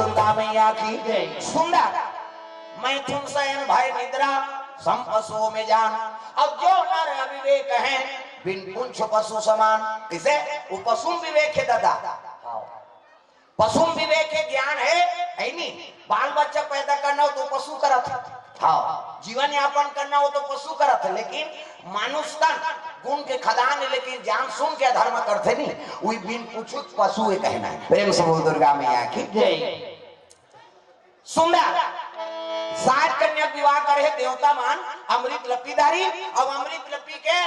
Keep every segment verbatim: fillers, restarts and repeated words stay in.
दुर्गा मैया की जय। सुंदर। मैथुन शयन भय निद्रा, सम पशुओं में जान। अब जो नर अविवेक है, बिन पूंछ पशु समान। इसे वो पशु में विवेक है दादा। हाँ। पशु में विवेक है, ज्ञान है, है नहीं। बाल बच्चा पैदा करना हो तो पशु करत है। हाँ। जीवन यापन करना हो तो पशु करत है, लेकिन मानुष तन गुण के खदान है, लेकिन जान सुन के अधर्म करते नहीं। वही बिन पूछुत पशु है कहना है। प्रेम से बोल दुर्गा मैया की जय। सुंदर। सात कन्या के विवाह करे हे देवता मन, अमृत लपी डारिन, अब अमृत लपी के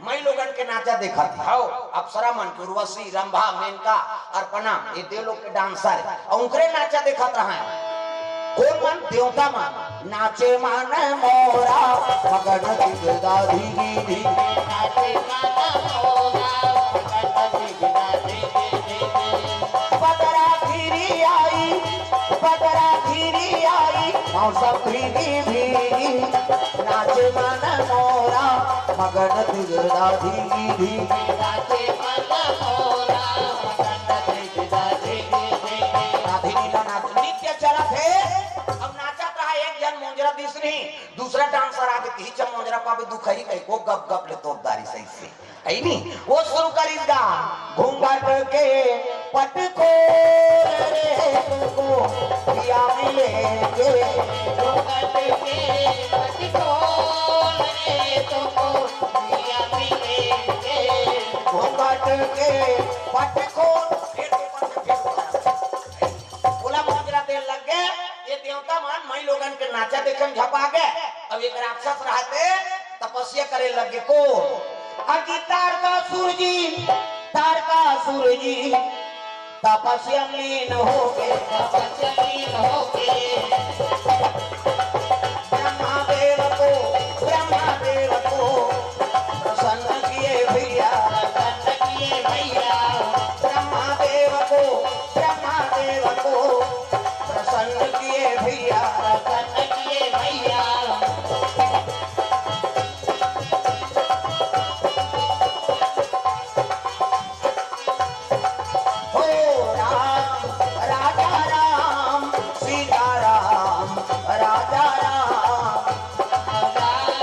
मई लोगन के नाचा देखत हे। हव, अप्सरा मन के, उर्वशी, रंभा, मेनका, अर्पणा, ये देव लोग के डांसर हे, अउ उनकरे नाचा देखत रहा हे। कोन मन? देवता मन। नाचे मन मोरा, मगन चित दाधी गी धी। नाचे मन मोरा, मगन चित दाधी गी धी। बदरा घिरी आई, बदरा घिरी आई, मौसम भीगी भीगी। नाचे मन मोरा, मगन चित दाधी गी धी। नाचे मन मोरा, मगन चित दाधी गी धी। राधिनी ला नाच नृत्य चलत हे। अब नाचत रहा, एक झन मोंजरा दिस नहीं, दूसरा डांसर आगे, तिही च मोंजरा पाबे दुखरी कही को गप गप ले तोप डारिस सही से। है नी? वो शुरू करिस गा, घूंघट के पट खोल रे तुमको पिया मिलेंगे। घूंघट के पट खोल रे तुमको पिया मिलेंगे। घूंघट के पट खोल, फिर ऊपर से फिर ऊपर। बोला मोंजरा देर लग गे, ये देवता मन मई लोगन के नाचा देखे में झपा गे। अब एक राक्षस रहते तपस्या करे लग गे को। अति तारकासुर जी, तारकासुर जी तपस्या में लीन हो गे, तपस्या में लीन हो गे। ब्रह्मा देव को, ब्रह्मा देव को प्रसन्न किए भैया, प्रसन्न किए भैया। ब्रह्मा देव को, ब्रह्मा देव को प्रसन्न किए भैया, प्रसन्न किए भैया। हो राम, राजा राम, सीता राम, राजा राम। राम,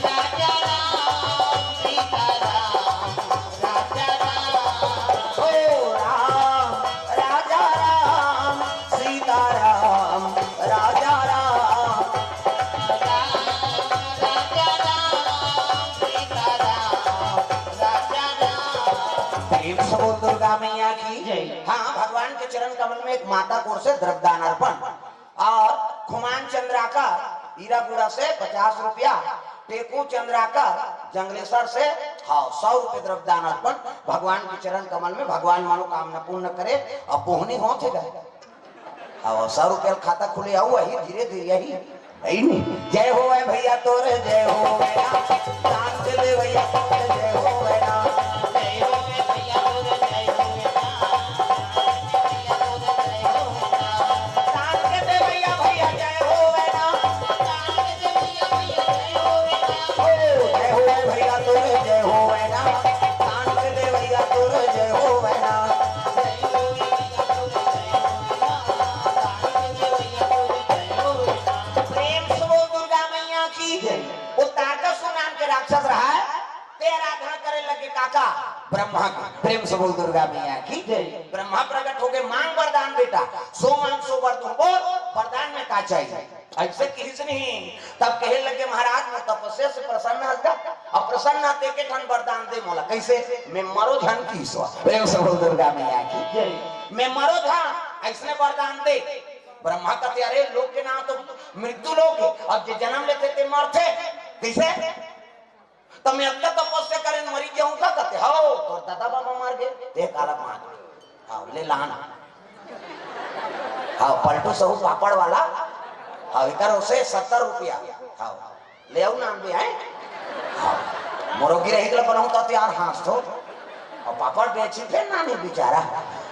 राजा राम, सीता राम, राजा राम। हो राम, राजा राम, सीता राम, राजा राम। राम, राजा राम, सीता राम, राजा राम। प्रेम से बोल दुर्गा मैया की जय। हाँ, भगवान के चरण कमल में एक माता कोर से द्रव्यदान अर्पण और खुमान चंद्राकर हीरागुड़ा से पचास रुपया, टेकू चंद्राकर जंगलेश्वर से, हाँ, सौ रुपये द्रव्यदान अर्पण। भगवान के चरण कमल में, भगवान मनोकामना पूर्ण करे। अब बोहनी होत हे गा। अब सौ रुपया खाता खुले, आऊ वही धीरे धीरे यही, है नी? जय होवय भैया तोरे, जय होवय ना। दान के देवैया तोरे, जय होवय ना। जय होवय भैया तोरे, जय होवय ना। दान के देवैया भैया, जय होवय ना। दान के देवैया भैया, जय होवय ना। ओ, जय होवय भैया तोरे, जय होवय ना। दान के देवैया तोरे, जय होवय ना। प्रेम से बोल दुर्गा मैया की जय। वो तारकासुर नाम के राक्षस रहा है, ते आराधना करे लगे काका ब्रह्मा के। प्रेम से बोल दुर्गा मैया की जय। ब्रह्मा प्रकट होके मांग वरदान बेटा, सो मांग सो वर दूं। बोल वरदान में का चाहिए? ऐसे किहिस नहीं। तब कहे लगे महाराज मैं तपस्या से प्रसन्न हस गा, अब प्रसन्न हस ते के ठन वरदान दे मोला। कैसे? मैं मरो झन किहिस। प्रेम से बोल दुर्गा मैया की जय। मैं मरो झन, ऐसने वरदान दे। ब्रह्मा कहते अरे लोग के नाम तो मृत्यु लोग है, अब जे जन्म लेथे ते मरथे। कैसे? त मैं अतका तपस्या करेन मरी जाहूं का कहते? हव, तोर दादा बाबा मर गे, ते काला मार। हव, ले लान। हव, पलटू सहू पापड़ वाला। हव, एकर ओसे सत्तर रुपया। हव, ले आऊ नान बे, हैं? हव, मोरो गिरही के ल बनाहूं त ते यार हाँस थो। अउ पापड़ बेची फेर नानी बेचारा।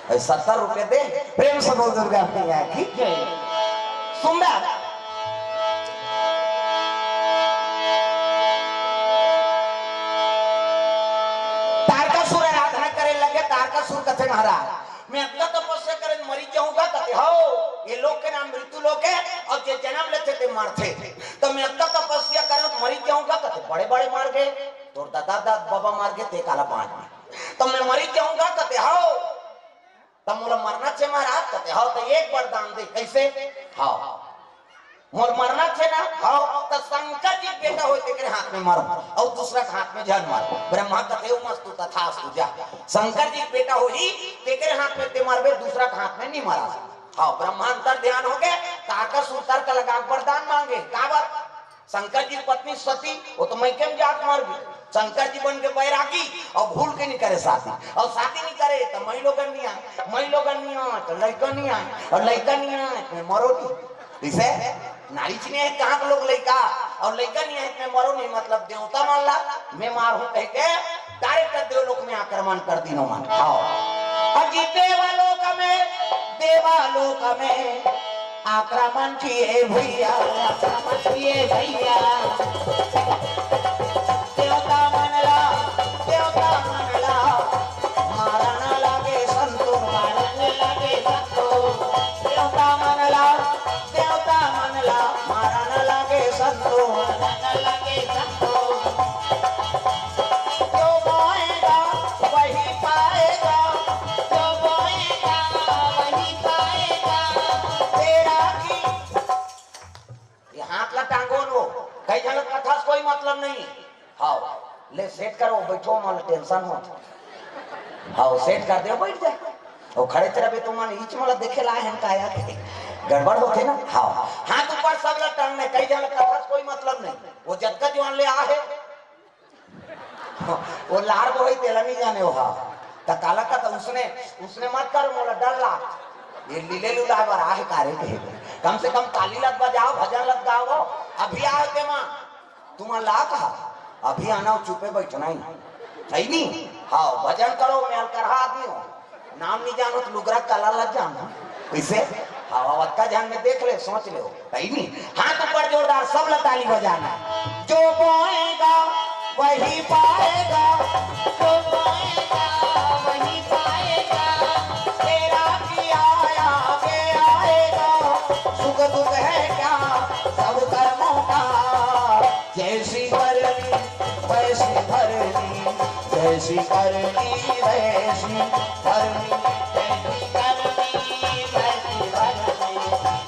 भाई सत्तर रुपये दे, प्रेम से बोल दुर्गा मैया की जय। सुंदर। तारकासुर आराधना करे लगे, तारकासुर कथे महाराज, मैं अतका तपस्या करे मरी जाहूं का कहते? हव। लोग हे, अउ जे जनम लेथे ते मरथे। त मैं अतका तपस्या करे हंव त मरी जाहूं गा कथे, बड़े बड़े मर गे, तोर ददा ददा बबा मर गे, ते काला बांच गे। त मैं मरी जाहूं गा कथे, हव। त मोला मरना हे महाराज कथे, हव। त एक वरदान दे, कइसे? हव, मोर मरना हे ना, हव। त शंकर जी के बेटा होही तेकरे हाथ में मरहूं, अउ दूसरा के हाथ में झन मरहूं। ब्रह्मा कथे, ओम अस्तु तथास्तु, जा। शंकर जी के बेटा होही तेकरे हाथ में ते मरबे, दूसरा के हाथ में नइ मरा। हव, ब्रह्मा अंतर ध्यान होगे, तारकासुर तर्क लगा के वरदान मांगे। काबर? शंकर जी के पत्नी सती, वो तो मइके में जाके मर गे। शंकर जी बन के बैरागी अउ भूल के नइ करे शादी, अउ शादी नइ करे त मई लोगन नइ आय, मई लोगन नइ आय त लइका नइ आय, अउ लइका नइ आय त मरो नइ। इसे नारी च नइ हे, कहां के लोग लइका, अउ लइका नइ आय त मरो नइ। मतलब देवता मन ला मैं मारहूं कहिके direct देवलोक में आक्रमण कर दीन ओमन। हव, अजी देवलोक में, देवलोक में आक्रमण किए भइया, आक्रमण किए भइया। देवता मन ला, देवता मन ला मारन लागे संतो, मारन लागे संतो। देवता मन ला, देवता मन ला मारन लागे संतो, मारन लागे संतो। जो बोएगा वही पाएगा, जो बोएगा वही पाएगा। तेरा की ये हाथ ला टांगो न वो, कई झन कथा से कोई मतलब नहीं। हव, ले set करो, बइठो, मोला tension होत। हव, set कर दे, बइठ जा। वो खड़े रहिबे त मन इच मोला देखे ला आय हन का यार, गड़बड़ होथे ना। हव, हाथ ऊपर, सब ला टांगना हे, कई झन कथा से कोई मतलब नहीं। वो जतका जुवान ले आहे, वो लार बोही तेला नइ जाने वो हा। त काला कथे, उसने, उसने मत कर, मोला डर लाग। ये लीले लुलाय बर आहे का रे कहे। कम से कम ताली ला त बजाव, भजन ला त गाव। अभी आय ते मा, तुमन ला कहा, अभी आना हो, चुपे बइठना हे। सही नहीं? हव, भजन करो, मैं अलकरहा आदमी हंव। नाम नइ जानव त लुगरा कला ला जानव। कइसे? हव, अतका झन में देख ले, सोच ले हो। सही नहीं? हाथ ऊपर जोरदार, सब ला ताली बजाना। जो बोएगा वही पाएगा, जो बोएगा वही पाएगा। तेरा किया आगे आएगा, सुख दुख है क्या सब कर्मों का। जैसी करनी वैसी भरनी, जैसी करनी वैसी भरनी। जैसी करनी वैसी भरनी,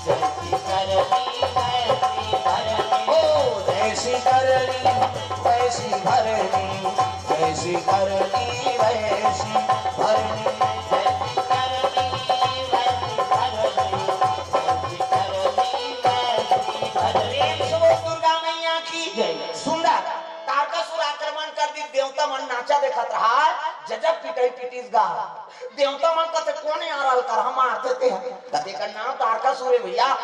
जैसी करनी वैसी भरनी। ओ, जैसी करनी वैसी भरनी, जैसी करनी वैसी भरनी। जैसी करनी वैसी भरनी, जैसी करनी वैसी भरनी। प्रेम से बोल दुर्गा मैया की जय। सुंदर तारकासुर आक्रमण कर दीस, देवता मन नाचा देखत रहा, जजब पिटई पिटिस गा। देवता मन कथे, "कोन यार अलकरहा मारथे ते ह?" कथे, "एकर नाम तारकासुर हे भइया।"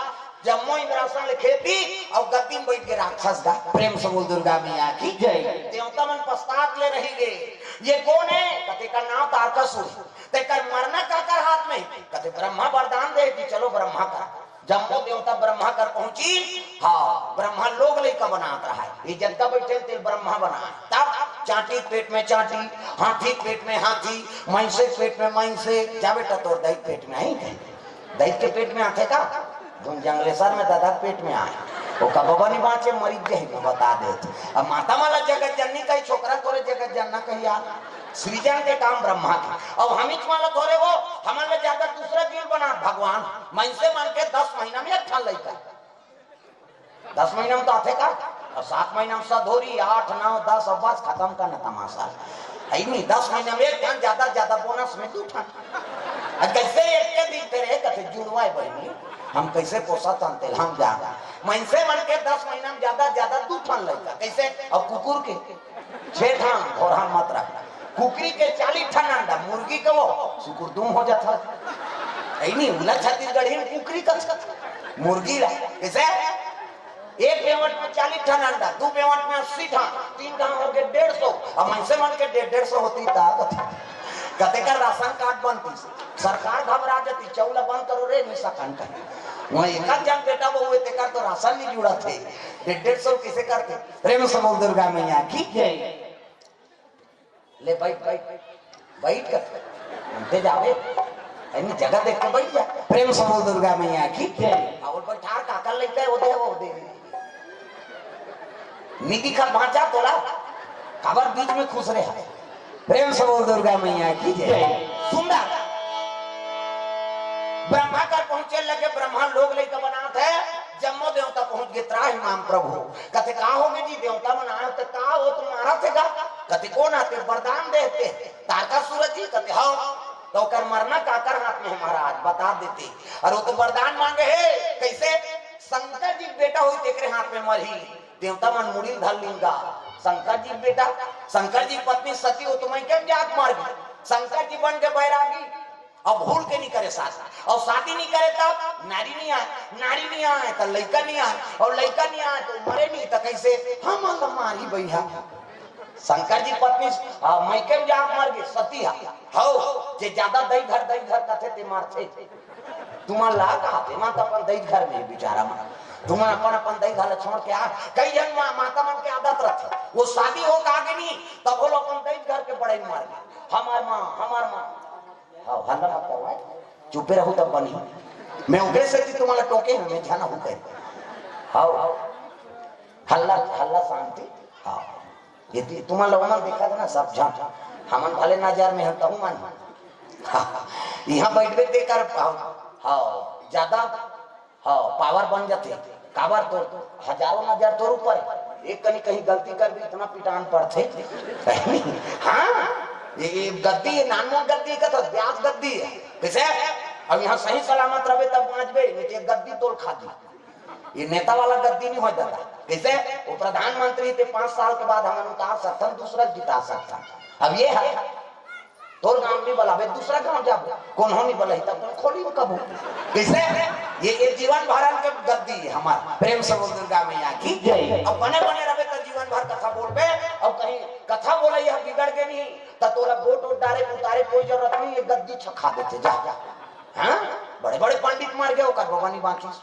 जम्मो इंद्रासन ल खेदी अउ गद्दी म बइठ गे राक्षस गा। प्रेम से बोल दुर्गा मैया की जय। देवता मन पछतात ले रहि गे, "ये कोन हे?" कथे, "एकर नाम तारकासुर हे।" "तेकर मरना काकर हाथ में?" कथे, "ब्रह्मा वरदान दे कि चलो ब्रह्मा कर।" जम्मो देवता ब्रह्मा कर पहुंचिन। हाँ, ब्रह्मा लोग लइका बनात रहय। ये जतका बइठे तेला ब्रह्मा बनाय। तब चांटी के पेट में चांटी, हाथी के पेट में हाथी, मइनसे के पेट में मइनसे। जा बेटा, तोर दई के पेट में आही कहीं? दई के पेट में आथे का? तुम जंगलेसर में ददा के पेट में आय। वो का बबा नइ बांचे, मरिच जाही, मैं बता देत हंव। अब माता मन ला जगत जननी कही, छोकरा तोरे जगत जनना कही यार। सृजन के काम ब्रह्मा के। अब हमीच मन ला थोरे वो, हमन ले जादा दूसरा जीव बनात भगवान। मइनसे मन के दस महीना में एक ठन लइका। दस महीना में तो आथे का? अउ सात महीना में सधोरी, आठ, नौ, दस, अउ बस खतम करना तमाशा। हे नहीं, दस महीना में एक ठन, जादा से जादा bonus में दू ठन। अब कइसे एक के दिन करे, कथे जुड़वाय बहिनी, हम कइसे पोसत हन तेला हम जान। मइनसे मन के दस महीना में जादा से जादा दू ठन लइका। कइसे? अउ कुकुर के छे ठन, घोरहा मत रख। कुकरी के चालीस ठन अंडा, मुर्गी के वो सुकुरदुम हो जात हे। हे नहीं, उला छत्तीसगढ़ी में कुकरी कथे, मुर्गी ला। कइसे? एक बेंवट में चालीस ठन अंडा, दू बेंवट में अस्सी ठन, तीन ठन होगे डेढ़ सौ। अब मइनसे मन के डेढ़, डेढ़ सौ होतिस त कथे, कथे का राशन कार्ड बनतिस। सरकार घबरा जातिस, "चाउर ला बंद करो रे, नइ सकन कहे।" वहाँ एक आध झन बेटा बहू हे, तेकर तो राशन नइ जुड़त हे। डेढ़, डेढ़ सौ कइसे करते? प्रेम से बोल दुर्गा मैया की जय। ले बइठ, बइठ, बइठ कर। ते जाबे। अरे जगह देख के बैठ जा। प्रेम से बोल दुर्गा मैया की जय। अउ बैठार काकर लइका हे, वो दे, वो दे। निधि का भांचा तोला, काबर बीच में खुसरे हे। प्रेम से बोल दुर्गा मैया की जय। जय। सुंदर। ब्रह्मा कर पहुंचे लगे, ब्रह्मा लोग लइका बनात हे, जम्मो देवता पहुंच गे, "त्राहि माम प्रभु।" कथे, "का होगे जी, देवता मन आए हो, त का हो, तुम मारत हे का?" कथे, "कोन आते, वरदान देते, तारकासुर जी?" कथे, "हव।" त ओकर मरना काकर हाथ में हे महाराज, बता देते। अउ वो तो वरदान मांगे हे, कइसे? शंकर जी के बेटा होही तेकरे हाथ में मरही। देवता मन मुड़ी ल धर लिन गा। शंकर जी के बेटा, शंकर जी के पत्नी सती, वो तो मइके म जाके मर गे। शंकर जी बन गे बैरागी, अउ भूल के नइ करे शादी, अउ शादी नइ करे तब नारी नइ आय, नारी नइ आय त लइका नइ आय, अउ लइका नइ आय त मरे नइ, त कइसे? हमन ल मारही बइहा। शंकर जी पत्नी, आ, मइके म जाके मर गे, सती हे। हव, जे जादा दई घर, दई घर कथे ते मरथे। तुमन ला कहा, तेमन त अपन दई घर में हे बिचारा मन। तुमन अपन, अपन दई घर ल छोड़ के आ, कई झन मा-, माता मन के आदत रथे, वो शादी हो के आगे नइ, तब वो लोग अपन दई घर के बड़ई मार गे, "हमर माँ, हमर माँ।" हव, हल्ला मत करवाए, चुपे रहू तब बनही। मैं ओकरे सेती तुमन ला टोके हंव, मैं झन हूँ कहे। हव, हल्ला, हल्ला शांति। हव, ये ती-, तुमन ला ओमन देखत ना सब झन, हमन भले नजर में हन, तहू मन। इहाँ बैठबे ते कर, हव, हव, जादा, हव, पावर बन जाथे। काबर तोर हजारों नजर तोर ऊपर हे। एक कनी कहीं गलती करबे, इतना पिटान पड़थे। हाँ, ये, ये गद्दी, ये नानमोन गद्दी का तो ब्याज गद्दी हे। कइसे? अब इहाँ सही सलामत रहबे तब बाँचबे, नइ तो ये गद्दी तोर खा दी। ये नेता वाला गद्दी नइ होय दादा। कइसे? वो प्रधानमंत्री ते पाँच साल के बाद हमन उतार सकथन, दूसरा जिता सकथन। अब ये हे, तोर गांव नइ बलाबे, दूसरा गांव जाबे, कोनो नइ बलही, तब तुम खोली में कबू। कइसे? ये, ये जीवन भरन के गद्दी हे हमर। प्रेम से बोल दुर्गा मैया की जय। अब बने बने रहबे त जीवन भर कथा बोलबे, अब कहीं कथा बोले ये बिगड़ गे नइ, त तोला वोट वोट डारे उतारे कोई जरूरत नइ, ये गद्दी छखा देथे, जा, जा। हाँ? बड़े बड़े पंडित मर गे, ओकर बबा नइ बाँचिस।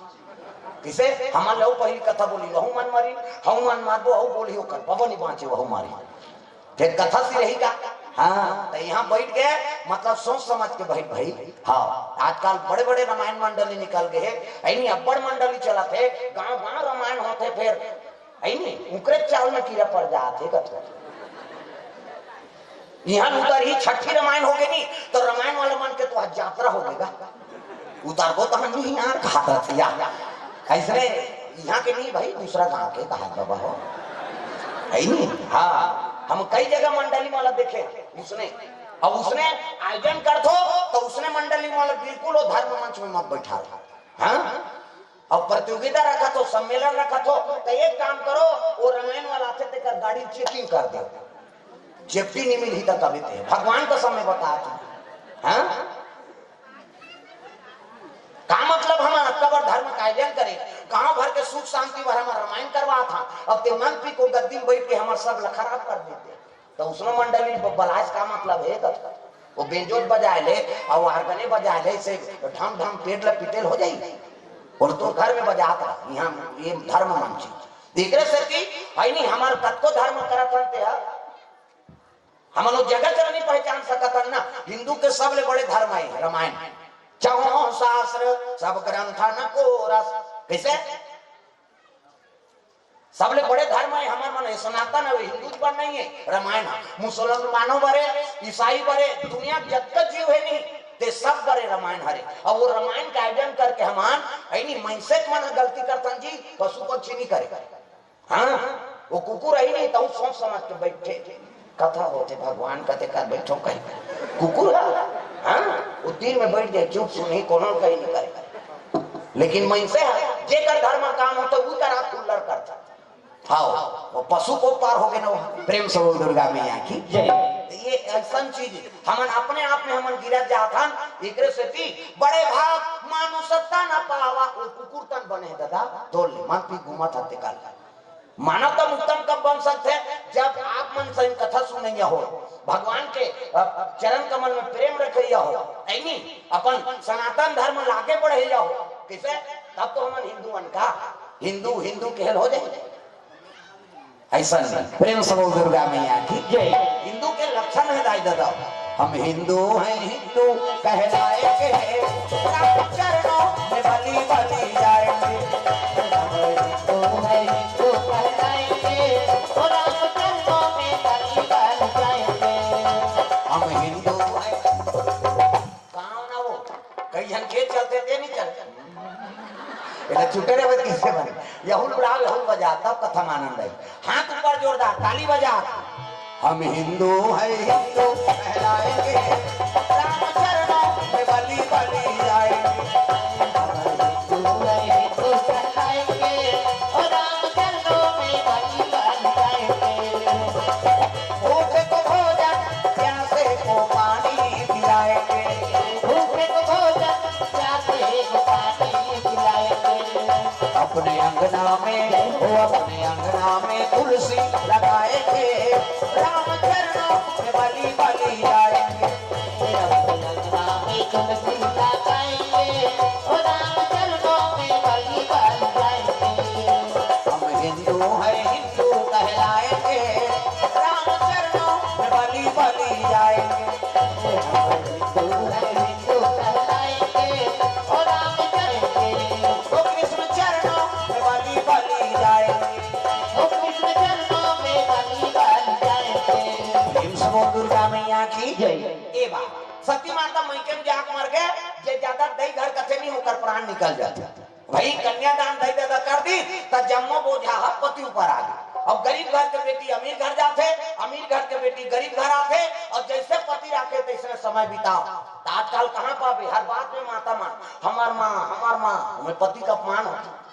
कइसे? हमन लहू पहिली कथा बोली, लहू मन मरी, हऊ मन मारबो, हऊ बोली, ओकर बबा नइ बाँचे, वहू मारी। फेर कथा सिरही का? हाँ, त इहाँ बैठ के, मतलब, सोच समझ के बैठ भई। हाँ, आजकल बड़े-बड़े रामायण मंडली निकल गे हे, अइनी अब्बड़ मंडली चलत हे, गाँव-गाँव रामायण होत हे, फेर अइनी उकरे चाल में कीरा पड़ जात हे कथो। इहाँ उतरही छठी रामायण होगे नी, त रामायण वाला मन के तो आज जात्रा होगे गा। उतरबो त हम नहीं यार, कहा था या। अइसने इहाँ के नहीं भई, दूसरा गाँव के कहा बाबा हो। हे नी? हाँ, हम कई जगह मंडली वाला देखे, उसने, अब उसने आयोजन करथो, त उसने मंडली वाला बिल्कुल वो धर्म मंच में मत बैठारो। हाँ? अब प्रतियोगिता रखत हो, सम्मेलन रखत हो, त एक काम करो, वो रामायण वाला आथे, तेकर गाड़ी checking कर दे। Safety नइ मिलही त तबे ते। भगवान कसम मैं बतात हँव। हाँ? का मतलब हम अतका बड़ धर्म का आयोजन करे, गाँव भर के सुख शांति बर हमर रामायण करवात हन, अब ते मन पी को गद्दी में बैठ के हमर सब ला खराब कर देते। त उसनो मंडली ब-, बलाय से का मतलब हे कथो? वो बेंजो बजाय ले, अउ organ ए बजाय ले, से ढम ढम पेट ला पिटेल हो जाई। अउ तोर घर में बजात रह, इहाँ ये धर्म मंच हे। एकरे सेती, हे नी, हमर कतको धर्म करत हन ते ह, हमन वो जगत ल नइ पहचान सकत हन ना। हिंदू के सबले बड़े धर्म हे रामायण, चहों शास्त्र सब ग्रंथन को रस। कइसे? सबले बड़े धर्म हे हमर मन, हे सनातन हे, हिंदू बर नइ हे रामायण ह। मुसलमानों बर हे, ईसाई बर हे, दुनिया के जतका जीव हे नी, ते सब बर हे रामायण हरे। अउ वो रामायण के आयोजन करके हमन, हे नी, मनसे मन ह गलती करथन जी, पशु पक्षी नइ करे। हाँ, वो कुकुर हे नी, त ऊ सोच समझ के बैठे, कथा होथे, भगवान कथे कर बैठो कहीं। कुकुर ह, हाँ, वो तीर में बैठ जाय, चुप सुनही, कोनो कहीं नइ करे। लेकिन मनसे ह, जेकर धर्म काम होथे, ऊ कर आप कुल्लर करथे। हाँ, वो पशु को पार होगे ना, वो प्रेम से बोल दुर्गा मैया की जय। ये अइसन चीज, हमन अपने आप में हमन गिरत जात हन, एकरे सेती बड़े भाग मानुष तन पावा, वो कुकुर तन बने हे दादा, तोर ले मन पी घूमत हते काल। मानव तन उत्तम कब बन सकथे? जब आप मन सही कथा सुनइया हो, भगवान के, अ, चरण कमल में प्रेम रखइया हो, हे नी, अपन सनातन धर्म ला आगे बढ़इया हो, कइसे? तब तो हमन हिंदू मन का, हिंदू, हिंदू कहल हो जाय। अइसन नइ, प्रेम से बोल दुर्गा मैया की जय। हिंदू के लक्षण हे दाई ददा, हम हिंदू हैं, हिंदू कहलाएंगे, राम चरणों में बलि बलि जाएंगे। हम हिंदू हैं, हिंदू कहलाएंगे, वो राम चरणों में बलि बलि जाएंगे। हम हिंदू हैं। कहाँ ना वो? कई झन खेत चलते थे, नहीं चलते। एला चुटे रहे, कैसे बने? यहुल उड़ाओ, यहुल बजा, तब कथा में आनंद आई। हाथ ऊपर जोरदार, ताली बजा। हम हिंदू हैं, हिंदू कहलाएंगे, राम चरणों में बलि बलि जाएंगे। हम हिंदू हैं, हिंदू कहलाएंगे, और राम चरणों में बलि बलि जाएंगे। भूखे को भोजन, प्यासे को पानी पिलाएंगे। भूखे को भोजन, प्यासे को पानी पिलाएंगे। अपने अंगना में, वो अपने अंगना में तुलसी लगाएंगे। राम चरणों में बलि बलि जाएंगे। अपने अंगना में तुलसी लगाएंगे। वो राम चरणों में बलि बलि जाएंगे। हम हिंदू हैं, हिंदू कहलाएंगे, राम चरणों में बलि बलि जाएंगे। हम हिंदू हैं, हिंदू कहलाएंगे, और राम चरणों में, ओ कृष्ण चरणों में बलि बलि जाएंगे। ओ कृष्ण चरणों में बलि बलि जाएंगे। प्रेम से बोल दुर्गा मैया की जय। ए बात, सती माता मइके में जाके मर गे, जे जादा दई घर कथे नहीं, ओकर प्राण निकल जाथे। भाई, कन्यादान दई ददा कर दिस, त जम्मो बोझा ह पति ऊपर आ गे। अब गरीब घर के बेटी अमीर घर जाथे, अमीर घर के बेटी गरीब घर आथे, और जैसे पति राखे तैसने समय बिताओ। त आजकल कहाँ पाबे, हर बात में माता मन, हमर माँ, हमर माँ, ओमे पति का अपमान होथे।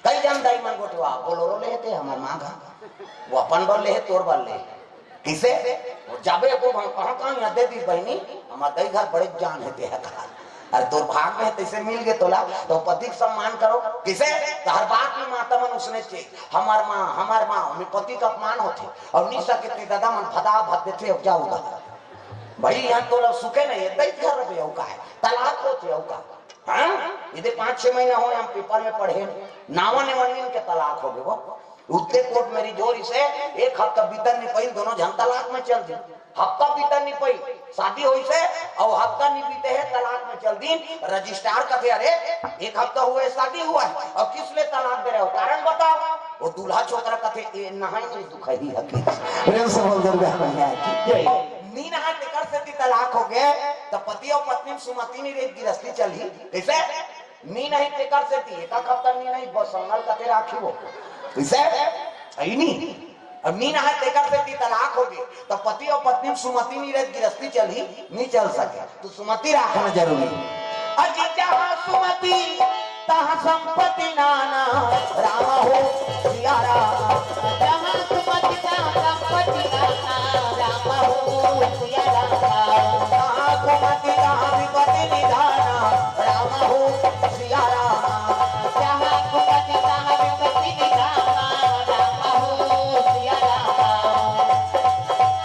कई झन दाई मन गोठवा, बोलोरो ले हे ते हमर माँ घर, वो अपन बर ले हे, तोर बर ले हे। किसे? वो जाबे को भाव कहाँ कहाँ यहाँ दे दिस बहिनी, हमर दई घर बड़े जान हे ते ह कहा। अरे तोर भाग में तैसे मिल गे तोला, तो पति के सम्मान करो। किसे? त हर बात में माता मन उसने चाहिए, हमर माँ, हमर माँ, ओमे पति का अपमान होथे। और नहीं सके ते दादा मन फदा भद देथे, अब जाओ उधर। भाई यहाँ तोला सुखे नहीं हे, दई घर रहे हो का है, तलाक होथे हो का। हाँ, इधर पाँच छह महीना हो, हम पेपर में पढ़े, नावा ने वनिन के तलाक हो गे वो। उत्ते कोर्ट में रिझोर इसे, एक हफ्ता बीतन नहीं पाइन, दोनों झन तलाक में चल दिन। हफ्ता बीतन नहीं पाइन, शादी होइसे, और हफ्ता नहीं बीते हे, तलाक में चल दिन। रजिस्ट्रार कथे, "अरे, एक हफ्ता हुआ है, शादी हुआ है, और किस लिए तलाक दे रहे हो? कारण बताओ।" वो दूल्हा छोकरा कथे, "ए नहाय नहीं दुखही हकी।" प्रेम से बोल दुर्गा मैया की जय। नी नहाय तेकर सेती तलाक हो गे, त पति और पत्नी में सुमति नहीं रही, गिरस्ती चलही। कैसे? नी नहीं तेकर सेती, एक हफ्ता नी नहीं, बस संगल कते राखी वो। कैसे? सही नहीं। अब नी नहाय तेकर सेती तलाक हो गे, त पति और पत्नी में सुमति नहीं रही, गिरस्ती चलही, नहीं चल सके। तो सुमति राखना जरूरी है। अजी जहाँ सुमति, तहाँ संपत्ति नाना, राम हो सिया राम। जहाँ सुमति, तहाँ संपत्ति नाना, राम हो सिया राम। जहाँ सुमति, तहाँ विपत्ति निधाना, राम हो सिया राम। जहाँ सुमति, तहाँ विपत्ति निधाना, राम हो सिया राम।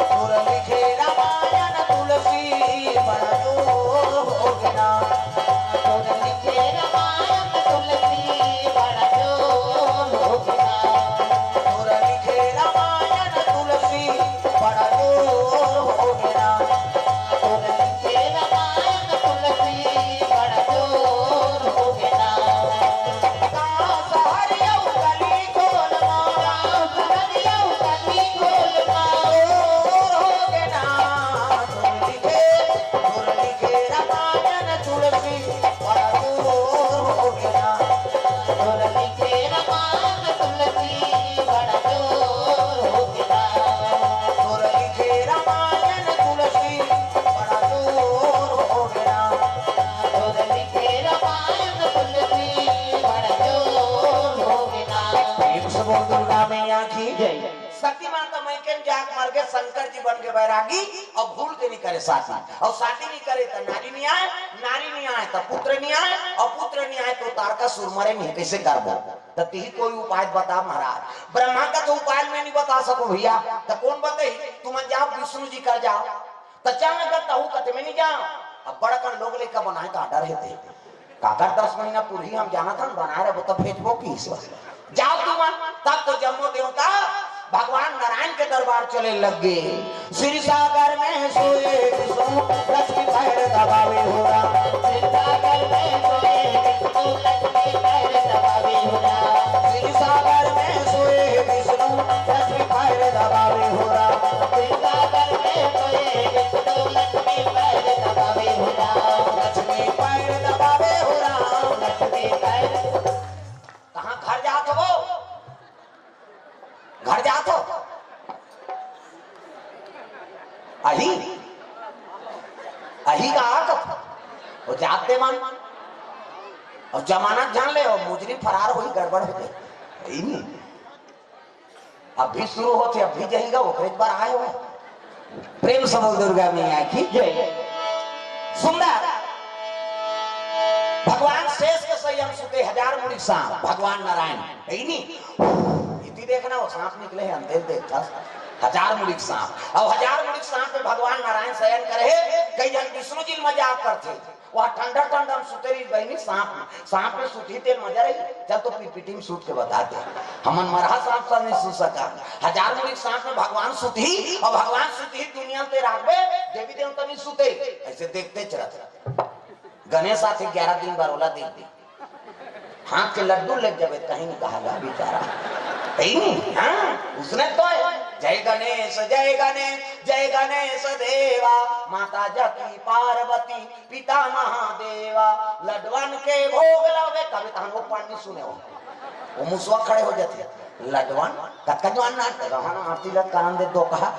तोर लिखे रामायण तुलसी बड़ा जोर हो गे ना। तोर लिखे रामायण तुलसी बड़ा जोर हो गे ना। तोर लिखे रामायण तुलसी बड़ा जोर हो गे ना। तोर लिखे रामायण तुलसी बड़ा जोर हो गे ना। गाँव शहर अउ गली खोल मा। गाँव शहर अउ गली खोल मा। जोर हो गे ना। तोर लिखे, तोर लिखे रामायण तुलसी बड़ा जोर हो गे ना। तोर लिखे रामायण तुलसी बड़ा जोर हो गे ना। तोर लिखे रामायण तुलसी बड़ा जोर हो गे ना। तोर लिखे रामायण तुलसी बड़ा जोर हो गे ना। प्रेम से बोल दुर्गा मैया की जय। सती माता मइके में जाके मर गे, शंकर जी बन गे बैरागी, और भूल के नहीं करे शादी, और शादी नहीं करे त नारी नहीं आए, नारी नहीं आए त पुत्र नहीं आए, और पुत्र नहीं आए तो तारकासुर मरे नहीं, कैसे करबो? त तिही कोई उपाय बता महाराज। ब्रह्मा का तो उपाय मैं नहीं बता सको भैया, त कौन बताही? तुम जाओ विष्णु जी कर जाओ। त चल न कर तहू कथे मैं नहीं जाओ। अब बड़ा कर लोग लेकर बनाए का डर हे ते। काकर दस महीना पूरी हम जाना था, बनाए रहो तो भेजबो की ईश्वर। जाओ तुम, तब तो जम्मो देवता भगवान नारायण के दरबार चले लग गे। क्षीर सागर में सोए विष्णु, लक्ष्मी पैर दबावे हो राम। क्षीर सागर में सोए विष्णु, लक्ष्मी पैर दबावे हो राम। क्षीर सागर में सोए विष्णु, लक्ष्मी पैर दबावे हो राम। क्षीर सागर में सोए विष्णु, लक्ष्मी पैर दबावे हो राम। लक्ष्मी पैर दबावे हो राम। लक्ष्मी पैर। कहाँ घर जात हो? घर जात हो? अही, अही का आक? वो जात दे मन। और जमानत जान ले, और मुजरिम फरार होई, गड़बड़ हो जाए। यही नहीं। अब भी शुरू होते, अब भी जाएगा, वो एक बार आए हुए। प्रेम से बोल दुर्गा मैया की जय। सुंदर। भगवान शेष के संयम सुते हजार मुड़ी सांप, भगवान नारायण। यही नहीं। इति देखना, वो सांप निकले हैं, अंधेर देखता। हजार मुड़ी सांप। और हजार मुड़ी सांप में भगवान नारायण शयन करे हैं। कई जन विष्णु जी मजाक करते। वह ठंडा ठंडा में सुते रही बहनी, सांप में, सांप में सुती तेल मजा रही। चल तो पीपीटी में सूत के बता दे, हमन मरहा सांप सा नहीं सु सका। हजार मुड़ी सांप में भगवान सुती, और भगवान सुती दुनिया ते राखबे, देवी देवता नहीं सुते। ऐसे देखते चलत। गणेश आथे ग्यारह दिन बार ओला देख दे। हाथ के लड्डू ले जबे कहीं नहीं कहा बेचारा। यही नहीं, हाँ, उसने तो है। जय गणेश, जय गणेश, जय गणेश देवा, माता जाकी पार्वती, पिता महादेवा, लड्डवन के भोग लावे, कभी तहन वो पानी सुने हो, वो मुसवा खड़े हो जाते। लड्डवन, कतका जवान नाट रहन आरती लग करन दे दो कहा,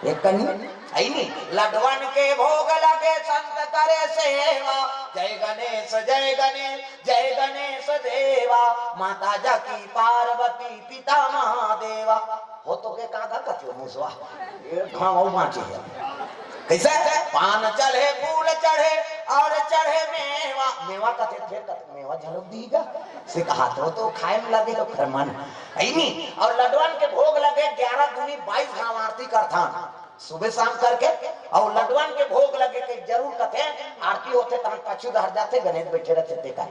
एक कनी, यही नहीं, लड्डवन के भोग लगे संत करे सेवा, जय गणेश, जय गणेश, जय गणेश देवा, माता जाकी पार्वती, पिता महादेवा। हो तो के काका कथो मुसवा। हाँ, वो बाँचे है। कैसे? पान चढ़े, फूल चढ़े और चढ़े मेवा। मेवा कथे, फिर कथे, मेवा झलक दीगा। से कहा तो, तो खाए में लगे तो फिर मन। यही नहीं। और लड्डवन के भोग लगे, ग्यारह दूनी बाईस घाव आरती करथन। सुबह शाम करके, और लड्डवन के भोग लगे के जरूर कथे, आरती होथे तहन पाछू डहर जाथे, गणेश बैठे रहथे ते का।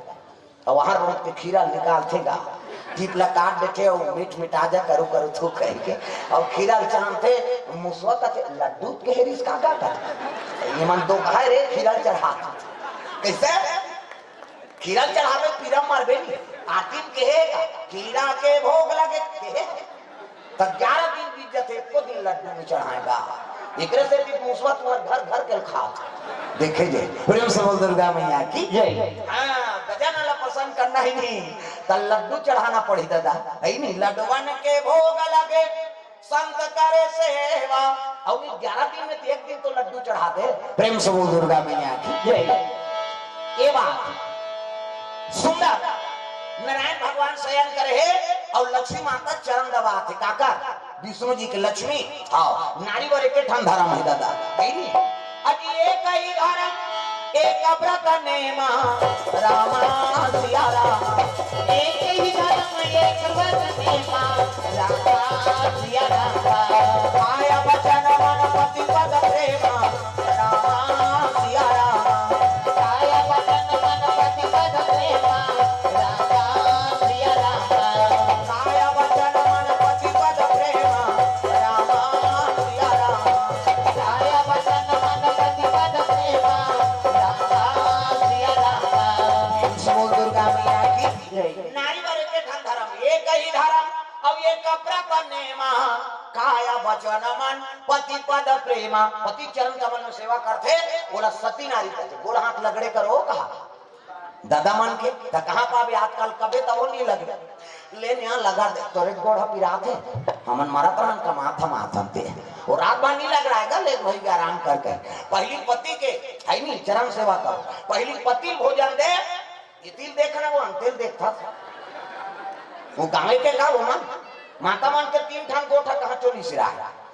और वहां रोक के खीरा निकालथे गा, जीप ला काट देथे, और मीठ मिठा जा करू करू थू कह के, और खीरा चांदथे, मुसवा कथे, "लड्डू के हेरिस का का कथे?" ये मन दो कहा रे, खीरा चढ़ा। कैसे? खीरा चढ़ावे पीरा मारबे नहीं। आतिम कहे, "खीरा के भोग लगे," कहे। त ग्यारह दिन बीत जथे, एको दिन लड्डू नहीं चढ़ाएगा। एकरे से भी मुसवा तुम्हार घर घर के खा। देखे जे, प्रेम से बोल दुर्गा मैया की जय। हाँ, गजानन ला पसंद करना ही नहीं, त लड्डू चढ़ाना पड़ी दादा, यही नहीं, लड्डवन के भोग लगे, संत करे सेवा। और ये ग्यारह दिन में तो एक दिन तो लड्डू चढ़ा दे। प्रेम से बोल दुर्गा मैया की जय। ये बात सुंदर। नारायण भगवान शयन करे हे और लक्ष्मी माता चरण दबात हे। काकर? विष्णु जी के लक्ष्मी। हाँ, नारी बर एक ठन धर्म हे दादा, है नी? अजी एक ही धर्म, एक व्रत नेमा, रामा सिया रामा। एक ही धर्म, एक व्रत नेमा, रामा सिया रामा। काय वचन मन पति पद प्रेमा, रामा सिया रामा। काय वचन मन पति पद प्रेमा, रामा सिया रामा। काय वचन मन पति पद प्रेमा, रामा सिया रामा। काय वचन मन पति पद प्रेमा, रामा सिया रामा। प्रेम से बोल दुर्गा मैया की जय। नारी बर एक ठन धर्म, एक ही धर्म, अब एक व्रत नेमा, काय वचन मन पति पद प्रेमा। पति चरण कमल में सेवा करथे, ओला सती नारी कथे। गोड़ हाथ लगड़े करो कहा दादा मन के, त कहाँ पाबे आजकल, कबे तब नहीं लगे। ले यहाँ लगा दे, तोरे गोड़ ह पिरात हे, हमन मरत रहन, कमात हम आथन ते। वो रात भर नहीं लग रहा है, ले भाई आराम करके। पहली पति के, है नहीं, चरण सेवा करो, पहली पति भोजन दे, ये तिल देखना, वो अंतिल देखता। वो गाँव के का, वो मन, माता मन के तीन ठन गोठा कहाँ चोरी सिरा है।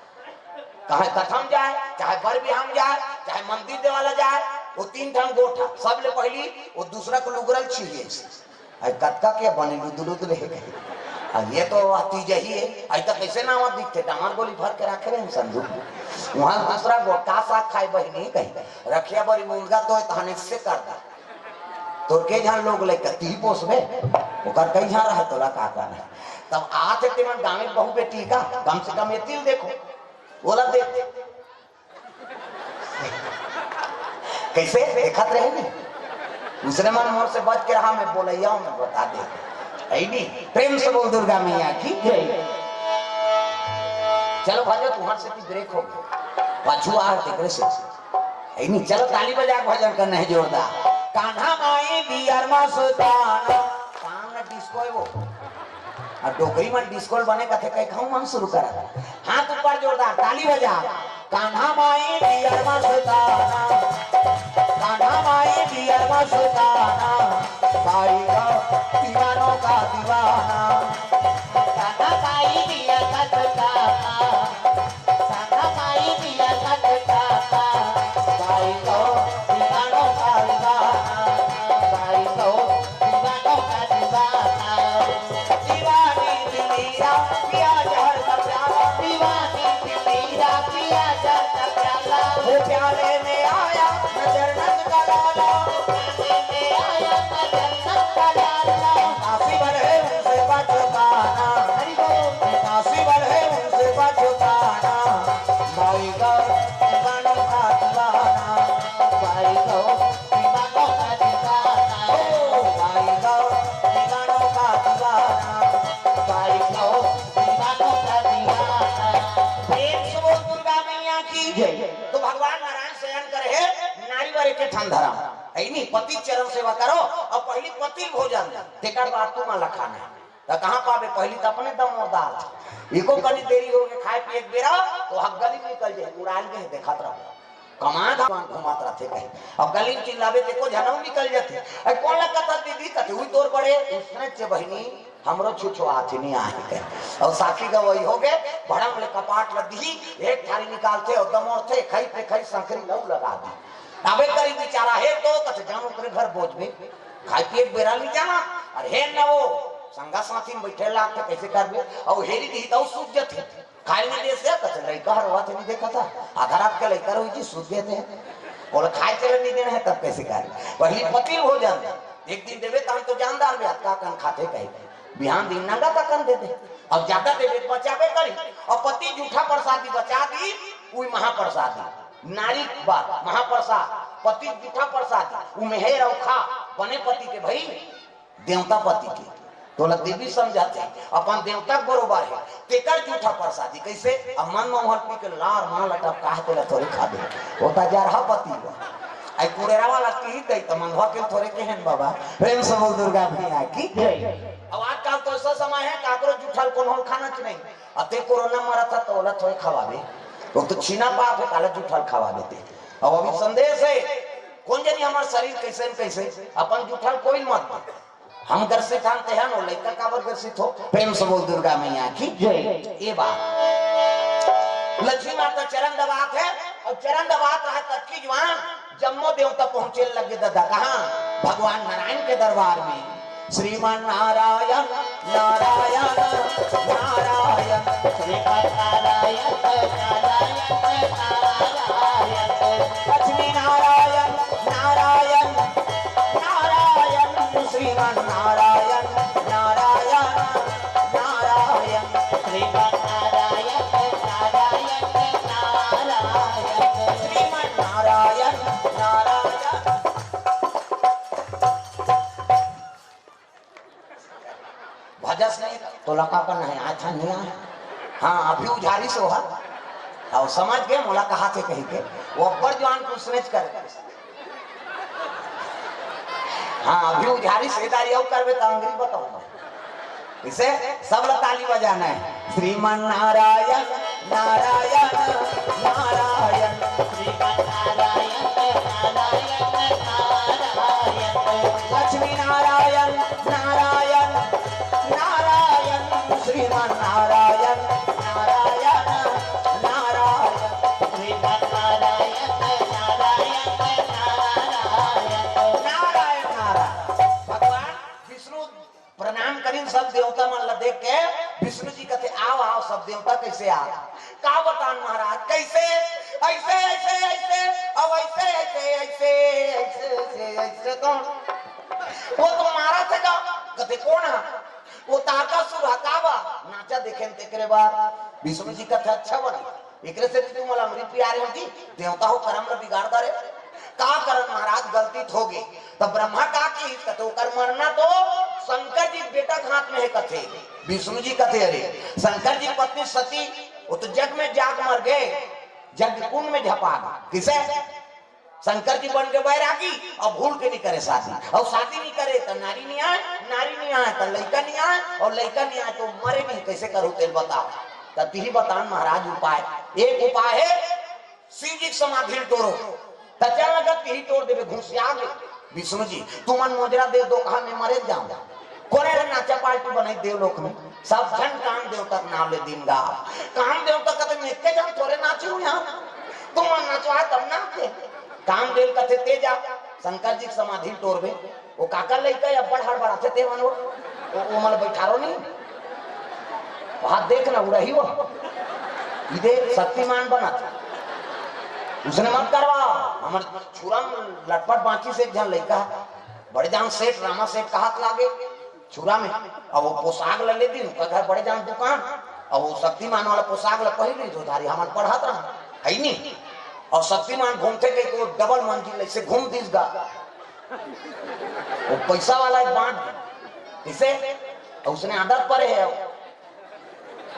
चाहे कथा म जाए, चाहे बर बिहाव म जाए, चाहे मंदिर देवाला जाए, वो तीन ठन गोठा, सबले पहली वो दूसरा को लुगरल छीलिए। आई कतका के बने लुदु लुदु रहे कही। अब ये तो वह तीज ही है, आई तो कैसे नावा दिखते, डामर गोली भर के रखे रहे संदूक में। वहाँ दूसरा गोठा साग खाए बहिनी कही, रखिया बरी मुर्गा तो है, तहने से कर दा। तोर के झन लोग लइका तीही पोसबे, ओकर कई झन रहा तोला का करना है। तब आथे तेमन गाँव में बहू बेटी का, कम से कम ये तिल देखो, बोला दे। कैसे देखत रहे नहीं? दूसरे मन मोर से बच के रहा, मैं बोलैया हूँ, मैं बता दे। ऐ नहीं, प्रेम से बोल दुर्गा मैया की जय। चलो भाजो, तुम्हारे से भी ब्रेक हो गया, पाछू आ तेकरे से। ऐ नहीं, चलो ताली बजा के भजन करना है जोरदार। कान्हा माई बियर मस्ताना, पान डिस्को है वो। अब डोकरी मन डिस्को बने कथे, कहीं कहूँ मन शुरू करा। हाथ ऊपर जोरदार, ताली बजा। कान्हा माई बियर मस्ताना, कान्हा माई बियर मस्ताना, भाई का दीवानों का दीवाना। कान्हा माई बियर मस्ताना, कान्हा माई बियर मस्ताना, भाई का दीवानों का दीवाना, भाई का दीवानों का दीवाना। दीवानी दिल मेरा पिया जहर का प्याला, दीवानी दिल मेरा पिया जहर का प्याला। वो प्याले में आया नजर नंद का लाला, प्याले में आया नजर नंद का लाला। काशी भर है उनसे बचकाना, हरि बोल। काशी भर है उनसे बचकाना, भाई का दीवानों का दीवाना, भाई का दीवानों का दीवाना, ओ भाई का दीवानों का दीवाना, भाई का दीवानों का दीवाना। प्रेम से बोल दुर्गा मैया की जय। तो भगवान नारायण शयन करे है, नारी बर एक ठन धरम। ऐ नहीं, पति चरण सेवा करो और पहली पति भोजन, तेकर बाद तुम अलग खाना है। त कहाँ पाबे, पहली त अपने दम और दाल। एको कनी देरी हो के खाए पिए के बेरा, तो हक गली में निकल जाए, उड़ाल के देखत रहो। कमा धमा घुमात रहथे कहीं। अब गली में चिल्लाबे, ते को झनऊ निकल जाथे। अरे कौन लगता था दीदी? कथे, "हुई तोर बड़े।" उसने चे बहिनी, हमरो छुछो हाथी नहीं आए कहे। और साखी गवई हो गए, भड़ंग ले कपाट लग दी, एक थारी निकालथे और दमोरथे, खई पे खई संकरी लऊ लगा दी। अबे करी बेचारा हे तो कथे, "जान ओकरे घर बोझबे, खाए पिए के बेरा नहीं जाना।" अरे हे न वो, संगा साथी में बैठे लाग के कैसे करबे? और हेरी दी तो सूझ जथे। खाए नहीं दे से, कथे, "लइका हर हुआ थे नहीं देखा था, आधा रात के लइका रहो जी, सूझ गए थे।" बोले, "खाए चले नहीं देना है, तब कैसे करे?" पहली पति भोजन, एक दिन देवे त हम तो जानदार बे, का कन खाथे कहे, बिहान दिन नंगा का कन दे दे। अब ज्यादा देवे त बचावे करी, और पति जूठा प्रसादी बचा दी, उई महाप्रसादी। नारी बात महाप्रसाद, पति जूठा प्रसादी, उ मेहर अउ खा, बने पति के भई, देवता पति के। तोला देवी समझाथे, अपन देवता के बरोबर है, तेकर जूठा प्रसादी। कैसे? अब मन में उहल पी के लार मां लटक काहे तेला थोड़े खा दे, वो त जरहा पति बा। आई कुड़ेरा वाला की दई त मनवा के थोड़े केहेन बाबा। प्रेम से बोल दुर्गा मैया की जय। अब आजकल तो ऐसा समय है, काकरो जूठल कोनो खाना च नहीं। अते कोरोना मरा था तो ओला थोड़े खवाबे, वो तो छीना पाप है, काला जूठल खवा देते। अब अभी संदेश है, कौन जानी हमार शरीर कैसे न कैसे, अपन जूठल कोई मत दे। हम ग्रसित हन, तेहन ओ लइका काबर ग्रसित हो? प्रेम से बोल दुर्गा मैया की जय। ये बात लक्ष्मी माता चरण दबात है, और चरण दबात रहा तब की जवान जम्मो देवता पहुंचे लगे दादा। कहाँ? भगवान नारायण के दरबार में। श्रीमन नारायण, नारायण, नारायण। श्रीमन नारायण, नारायण, नारायण। लक्ष्मी नारायण, नारायण, नारायण। श्रीमन नारायण, नारायण, नारायण। श्रीमन नारायण, नारायण, नारायण। श्रीमन नारायण, नारायण। भजस नहीं तो लका का नहीं आय था नहीं आय। हाँ, अभी उझारी से हो। और समझ गए मोला कहा थे कहीं के, वो अब्बर जवान कुछ नहीं कर। हाँ, अभी उझारी से दारी और करबे तो अंग्रेजी बताऊंगा। इसे सब ला ताली बजाना है। श्रीमन नारायण, नारायण, नारायण। श्रीमन नारायण, नारायण, नारायण। लक्ष्मी नारायण, नारायण, नारायण। श्रीमन नारायण, नारायण, नारायण। श्रीमन नारायण, नारायण, नारायण। नारायण, नारायण। भगवान विष्णु प्रणाम करिन सब देवता मन ला देख के, विष्णु जी कथे, "आओ, आओ, सब देवता कैसे आ?" का बतान महाराज, कैसे? ऐसे, ऐसे, ऐसे, अब ऐसे, ऐसे, ऐसे, ऐसे, ऐसे, ऐसे तो वो तो मारत हे का? कथे कोन हा? वो तारकासुर हा का बा? नाचा देखेन तेकरे बाद। विष्णु जी कथे अच्छा बने, एकरे से तुमन ला अमृत पियारे हो जी, देवता हो करम ला बिगाड़ डारे। का करन महाराज, गलती त होगे। त ब्रह्मा का किहिस कथे, ओकर मरना तो शंकर जी के बेटा के हाथ में हे कथे। विष्णु जी कथे अरे, शंकर जी के पत्नी सती, वो तो जग में जाके मर गे, जग कुंड में झपा गे। किसे? शंकर जी बन के बैरागी, अउ भूल के नइ करे शादी, अउ शादी नइ करे त नारी नइ आय, नारी नइ आय त लइका नइ आय, अउ लइका नइ आय त मरे नइ, कइसे करहू तेला बताव। त तिही बतान महाराज उपाय। एक उपाय हे, शिव जी के समाधि ल टोरो, त चल अगर तिही टोर देबे, घुसिया गे। विष्णु जी, तुमन मोजरा दे दो, कहा मैं मरे जाऊं। कोने रे नाचा पार्टी बनाई देवलोक में, सब झन कामदेव तक नाम ले दिन गा। कामदेव तक कथे मैं के जान थोरे नाचू यहाँ, तुमन नचवा तब नाचे। कामदेव कथे ते जा, शंकर जी के समाधि ल टोरबे। वो काकर लइका अब्बड़ हड़बड़ाथे ते मन वो, वो, वो मन बैठारो नहीं। वहां देख ना उड़ही वो, ई देख शक्तिमान बनत। उसने मत करवा, हमर छुरा में लटपट बांची से एक झन लइका, बड़े जान सेठ, रामा सेठ कहत लागे, छुरा में। अब वो पोशाक ल ले दिन, ओकर घर बड़े जान दुकान, अब वो शक्तिमान वाला पोशाक ल पहिर ली, जो धारी हमन पढ़त रहा, है नी? और शक्तिमान घूमते गए तो डबल मंजिल ऐसे घूम दिस गा, वो पैसा वाला एक बांट दे। किसे? और उसने आदत पड़े है।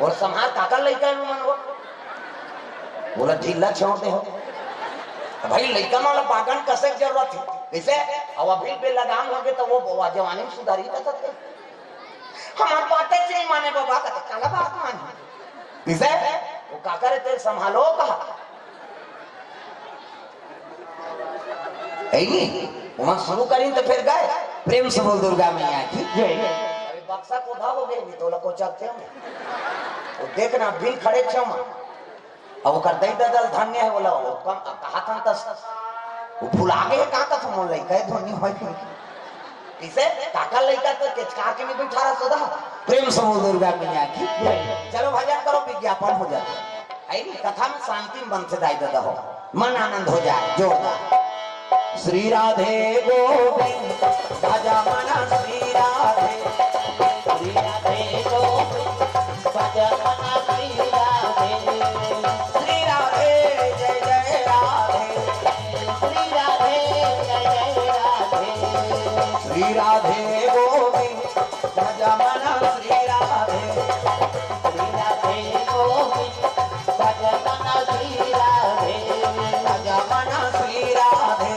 और संहार काकर लइका है मन वो? बोला ढीला छोड़ दे हो। तो भाई लइका मन ला बागन कसे के जरूरत है। किसे? अब अभी बेलगाम हो गए तो वो, वो जवानी में सुधारी का सकते। हमार बातें से ही माने बाबा का तो काला बात माने। किसे? वो काकर है तेरे संभालो कहा। है नी? वहां शुरू करी तो फिर गए। प्रेम से बोल दुर्गा मैया की जय। अरे बक्सा कोधा हो गए, नहीं तो लको चकते हो। वो देखना, बिल खड़े छे वहां। अब ओकर दई ददल धन्य है, बोला, वो कम, अब कहा था तस, वो भुला गए, का कथम मन लइका है, धोनी होय। किसे? काकर लइका तो केचका के नहीं बैठा रहा सदा। प्रेम से बोल दुर्गा मैया की जय। चलो भजन करो, विज्ञापन हो जाए। है नी? कथा में शांति में बनथे दाई ददा हो, मन आनंद हो जाए, जोरदार। श्री राधे गोविंद भज मन श्री राधे, श्री राधे गोविंद भज मन श्री राधे, श्री राधे जय जय राधे, श्री राधे जय जय राधे, श्री राधे गोविंद भज मन श्री राधे, श्री राधे गोविंद भज मन श्री राधे, भज मन श्री राधे,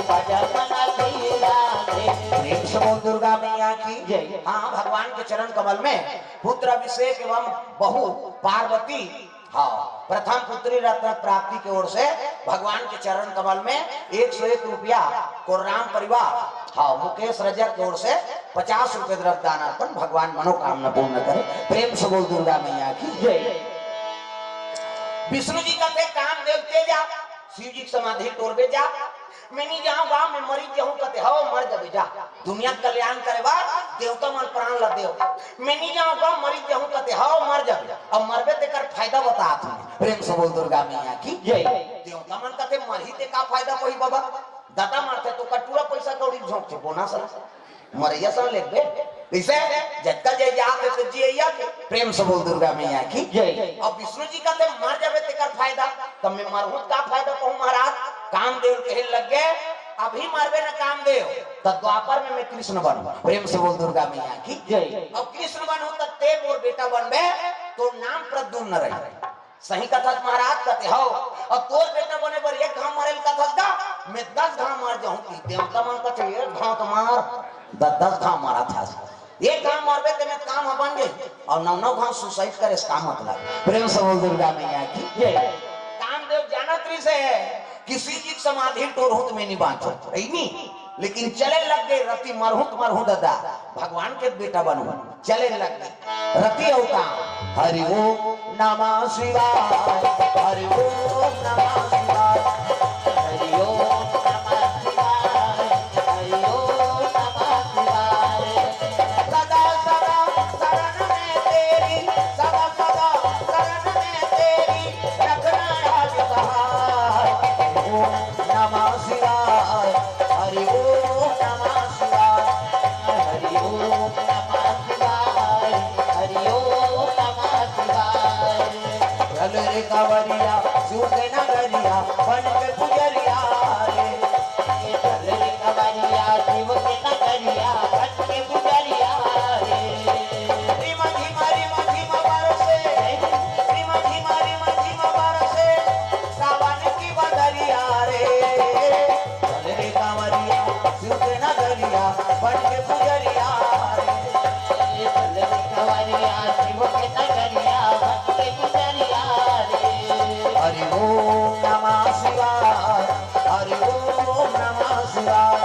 भज मन श्री राधे। प्रेम से बोल दुर्गा मैया की जय। हाँ, भगवान के चरण कमल में पुत्र अभिषेक एवं बहू पार्वती, हाँ, प्रथम पुत्री रत्न प्राप्ति के ओर से भगवान के चरण कमल में एक सौ एक रुपया कोर्राम परिवार, हाँ, मुकेश रजक के ओर से पचास रुपए द्रव्य दान अर्पण, भगवान मनोकामना पूर्ण करे। प्रेम से बोल दुर्गा मैया की जय। विष्णु जी कथे कामदेव ते जा, शिव जी के समाधि टोरबे जा, मैं नहीं जाऊंगा, मैं मरी जाऊं, कथे हव मर जाबे जा। दुनिया के कल्याण करे बर देवता मन प्राण ला देव। मैं नहीं जाऊंगा, मरी जाऊं, कथे हव मर जाबे। अब मरबे तेकर फायदा बतात हूं। प्रेम से बोल दुर्गा मैया की जय। देवता मन कथे मरही ते का फायदा कोई बाबा, दादा मरथे तो कटूरा पैसा कौड़ी झोंकथे, बोनस ला। मरैया सन लेबे, कैसे? जतका जे जात है तो जियैया के। प्रेम से बोल दुर्गा मैया की जय। अब विष्णु जी कथे मर जाबे तेकर फायदा, तब मैं मरहूं का फायदा कहूं महाराज? कामदेव कहे लग गए, अभी मरबे न कामदेव, तो द्वापर में मैं कृष्ण बनूं। प्रेम से बोल दुर्गा मैया की जय। अब कृष्ण बनूं तो ते मोर बेटा बनबे, तो नाम प्रद्युम्न रही। सही कथस महाराज कथे हव। अब तोर बेटा बने बर एक घाव मरे ल कथस गा, मैं दस घाव मर जाहूं कि देवता मन कथे एक घाव तो मार, द-, दस घाव मरत हस। एक घाव मरबे ते में काम ह बन जाही, और नौ नौ घाव suicide करे से का मतलब? प्रेम से बोल दुर्गा मैया की जय। कामदेव जानत रहिस हे कि शिव जी के समाधि टोरहूं त मैं नहीं बांचो, रही नहीं। लेकिन चले लग गए, रति मरहूं त मरहूं दादा, भगवान के बेटा बनहूं। चले लग गए रति अवतार। हरि ओम नमः शिवाय, हरि ओम नमः शिवाय, हरि ओम नमः शिवाय, हरि ओम नमः शिवाय। सदा सदा शरण में तेरी, सदा सदा शरण में तेरी, रखना याद सहाय। हरि ओम नमः शिवाय, हरि ओम नमः शिवाय। कांवरिया, शिव के नगरिया, बन के पुजरिया रे। चल रे कांवरिया, शिव के नगरिया, बन के पुजरिया रे। रिम झिम, रिम झिम बरसे, रिम झिम, रिम झिम बरसे, सावन की बदरिया रे। चल रे कांवरिया, शिव के नगरिया, बन के पुजरिया रे। चल रे कांवरिया, शिव के नगरिया, बन के पुजरिया रे। हरि ओम नमः शिवाय, हरि ओम नमः शिवाय,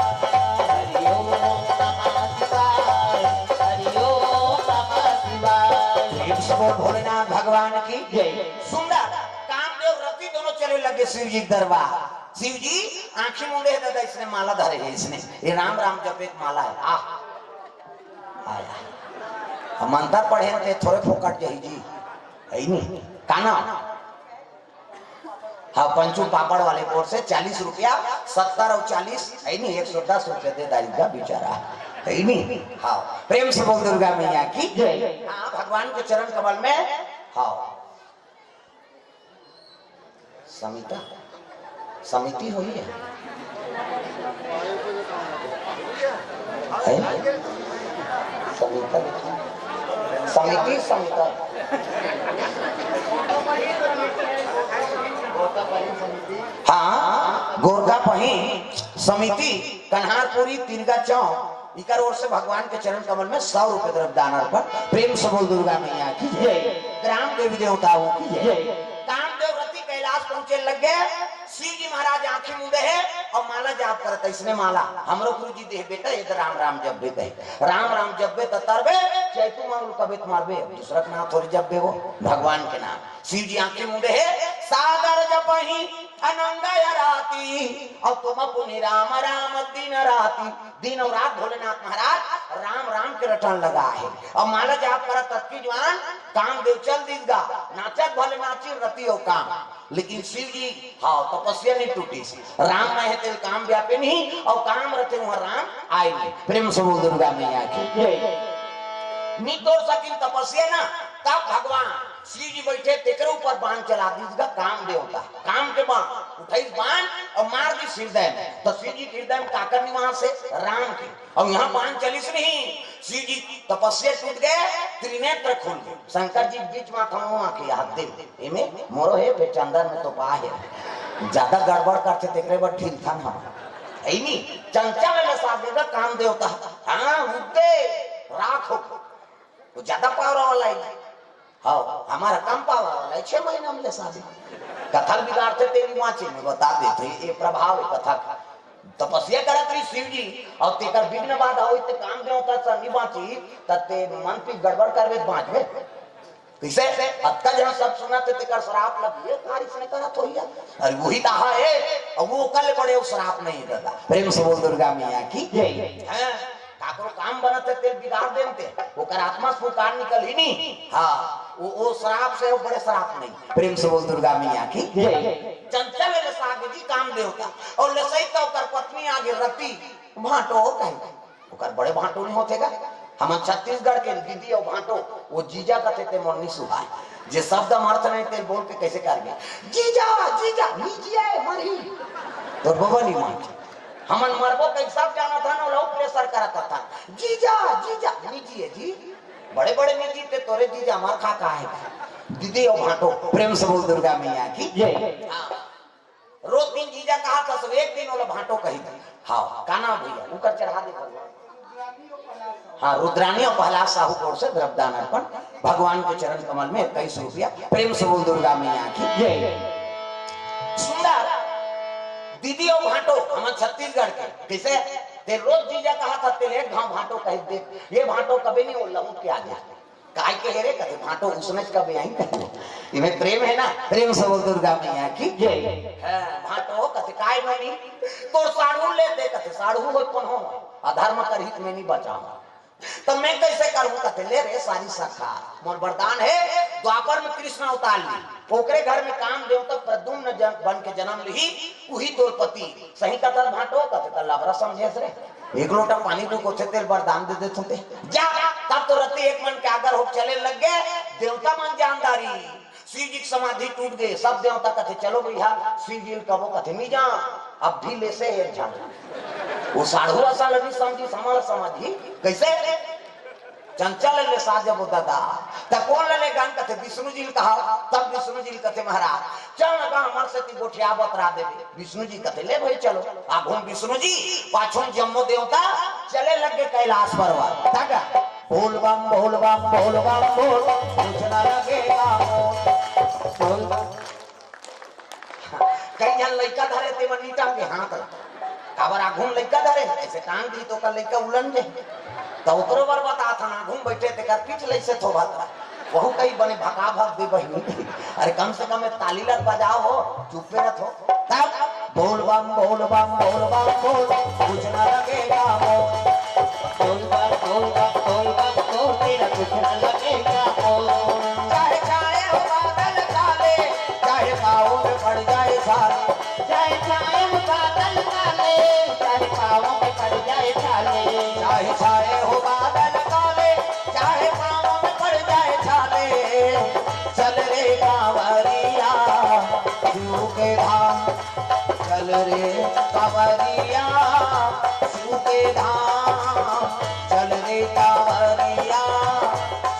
हरि ओम नमः शिवाय, हरि ओम नमः शिवाय। प्रेम से बोल भोलेनाथ भगवान की जय। सुंदर कामदेव रति दोनों चले लगे शिव जी के दरबार। शिव जी आंखी मूंदे हे दादा, इसने माला धरे हे, इसने ये राम राम जपे के माला हे। आह, आया। हम मंत्र पढ़े ते थोड़े फोकट जही जी, है नी? का नाम? हाँ, पंचू पापड़ वाले बोर से चालीस रुपया, सत्तर और चालीस, है नी? एक सौ दस रुपया दे दाई का बेचारा, है नी? हाँ, प्रेम से बोल दुर्गा मैया की जय। हाँ, भगवान के चरण कमल में। हाँ, समिता, समिति होही है? है? समिता, समिति, समिता। हाँ, गोरका पही समिति, कन्हारपुरी, तिरगा चौक, इकर ओर से भगवान के चरण कमल में सौ रुपए द्रव्य दान अर्पण। प्रेम से बोल दुर्गा मैया की जय। जय। ग्राम देवी देवताओं की जय। जय। कामदेव रति कैलाश पहुंचे लग गए। शिव जी महाराज आंखें मूंदे हैं और माला जाप करत है। इसने माला हमरो गुरु जी देह बेटा, ये तो राम राम जपबे कहे। राम राम जपबे तो तरबे, चैतू मंगल कबे तो मरबे, दूसरा के नाम थोड़ी जपबे वो, भगवान के नाम। शिव जी आंखें मूंदे हैं, सादर जपही अनंग राती, और तुम पुनि राम राम दिन राती। दिन और रात भोलेनाथ महाराज राम राम के रटन लगा है। और माला जाप करत ततकी जुआन कामदेव चल दिस गा, नाचत भले नाची रति और काम, लेकिन शिव जी, हाँ, तपस्या नहीं टूटी। राम में है तेल काम व्यापे नहीं, और काम रहते वहां राम आए नहीं। प्रेम से बोल दुर्गा मैया की जय। नहीं तोड़ सकिन तपस्या ना, तब भगवान शिव जी बैठे तेकरे ऊपर बाण चला दिस गा काम देवता, काम के बाण उठाई बाण और मार दिस हृदय में। तो शिव जी के हृदय में काकर निवास है राम के, और यहाँ बाण चलिस नहीं, शिव जी तपस्या टूट गए, त्रिनेत्र खुल गए। शंकर जी के बीच में थमो आके हाथ दे, एमे मोरो है, फिर चंदन में तो पा है, ज्यादा गड़बड़ करते तेकरे बर ढील था ना, है नहीं। चंचल में साथ देगा काम देवता, हाँ, उठते राख हो, वो ज्यादा पावर वाला है। हाँ, हमारा कम पावर वाला है, छह महीना में ले शादी। कथा बिगाड़ते तेरी माची में बता देते, ये प्रभाव है कथा का। तपस्या करत रही शिव जी, और तेकर विघ्न बाधा होई, ते काम देवता से नहीं बांची, त ते मन की गड़बड़ करबे त बांचबे। इसे अतका जहाँ सब सुना थे, तेकर श्राप लग ये कार इसने करा तो ही। अरे वही तो है, और वो कल बड़े वो श्राप नहीं दादा। प्रेम से बोल दुर्गा मैया की जय। हैं? काकरो काम बनत है, तेल बिगाड़ देन ते, ओकर आत्मा से पुकार निकल ही नहीं। हाँ, वो, वो श्राप से वो बड़े श्राप नहीं। प्रेम से बोल दुर्गा मैया की जय। चंचल ले साग जी काम देवता, और लसई तो ओकर पत्नी आगे रति भांटो हो कहे, ओकर बड़े भांटो नहीं होते का? हमन छत्तीसगढ़ के दीदी और भांटो, वो जीजा कथे ते मोर नहीं सुहाय। जे शब्द हम अर्थ नहीं तेल बोल के कैसे कर गया? जीजा, जीजा, नी जिया है, मरही। तो बबा नहीं मानते। हमन मरबो कई सब जाना था ना, लव प्रेशर करत था। जीजा, जीजा, नी जिए जी। बड़े बड़े नी जीते तोरे जीजा, मार खा का है? दीदी और भांटो, प्रेम से बोल दुर्गा मैया की जय। हाँ। रोज दिन जीजा कहा था, सब एक दिन ओला भांटो कही था। हाँ, का नाम भैया? उकर चढ़ा दे भगवान। हाँ, रुद्रानी और प्रहलाद साहू की ओर से द्रव्यदान अर्पण भगवान के चरण कमल में इक्कीस रुपया। प्रेम से बोल दुर्गा मैया की जय। सुंदर दीदी और भांटो, हम छत्तीसगढ़ के, कैसे? ते रोज जीजा कहा था, तेल एक घाव भांटो कह दे, ये भांटो कभी नहीं वो लहुट के आ गया। काय के हेरे कथे भांटो उसने कभी आई कहो। इमे प्रेम है ना, प्रेम से बोल दुर्गा मैया की जय। हाँ, भांटो कथे काय नोनी, तोर साढ़ू ले दे कथे, साढ़ू हो कौन हो, अधर्म कर हित में नहीं बचाऊं। तो मैं कैसे करूं कथे, ले रे सारी सखा, मोर वरदान है, द्वापर में कृष्ण अवतार ली, ओकरे घर में काम देवता प्रद्युम्न जन, बन के जन्म ली, वही तोर पति। सही कथा भांटो कथे, त लबरा समझे रे। एक लोटा पानी तू कोथे तेल वरदान दे देत होते। जा, तब तो रति एक मन के आगर हो चले लग गए, देवता मन जानदारी। शिव जी के समाधि टूट गए, सब देवता कथे, "चलो भैया, शिव जी ल कबो कथे, मी जा, अब भी लेसे हेर झन।" वो साढ़ू असन लगी समझी, समझ समझी, कैसे? चंचल ले साजे वो दादा, त कोन ले गान कथे, "विष्णु जी ल कहा।" तब विष्णु जी ल कथे, "महाराज, चल न गा, हमर से ती गोठिया बतरा देबे।" विष्णु जी कथे, "ले भाई चलो।" आघुम विष्णु जी, पाछुम जम्मो देवता चले लग गे कैलाश पर्वत। तक बोल बम, बोल बम, बोल बम, बोल, कुछ न लगेगा मोल। बोल बम। कई झन लइका धरे, ते मन नी टांगे हाथ ला। काबर आघुम लइका धरे, ऐसे टांग दी तो का लइका उलन जे। त ओकरो बर बतात हन, आघुम बैठे तेकर पीठ लइसे थोबत ला। वहू कई बने भका भक दे बहिनी। अरे कम से कम एक ताली लग बजाओ हो, चुप्पे न थो। तब बोल बम, बोल बम, बोल बम, बोल, कुछ न लगेगा मोल। बोल बम, बोल बम, बोल बम, बोल, तेरा कुछ न लगेगा मोल। चाहे छाए हो बादल काले, चाहे पाँव में पड़ जाए छाले। चाहे छाए हो बादल काले, चाहे पाँव में पड़ जाए छाले। चाहे छाए हो बादल काले, चाहे पाँव में पड़ जाए छाले। चल रे कांवरिया, शिव के धाम। चल रे कांवरिया, शिव के धाम। चल रे कांवरिया,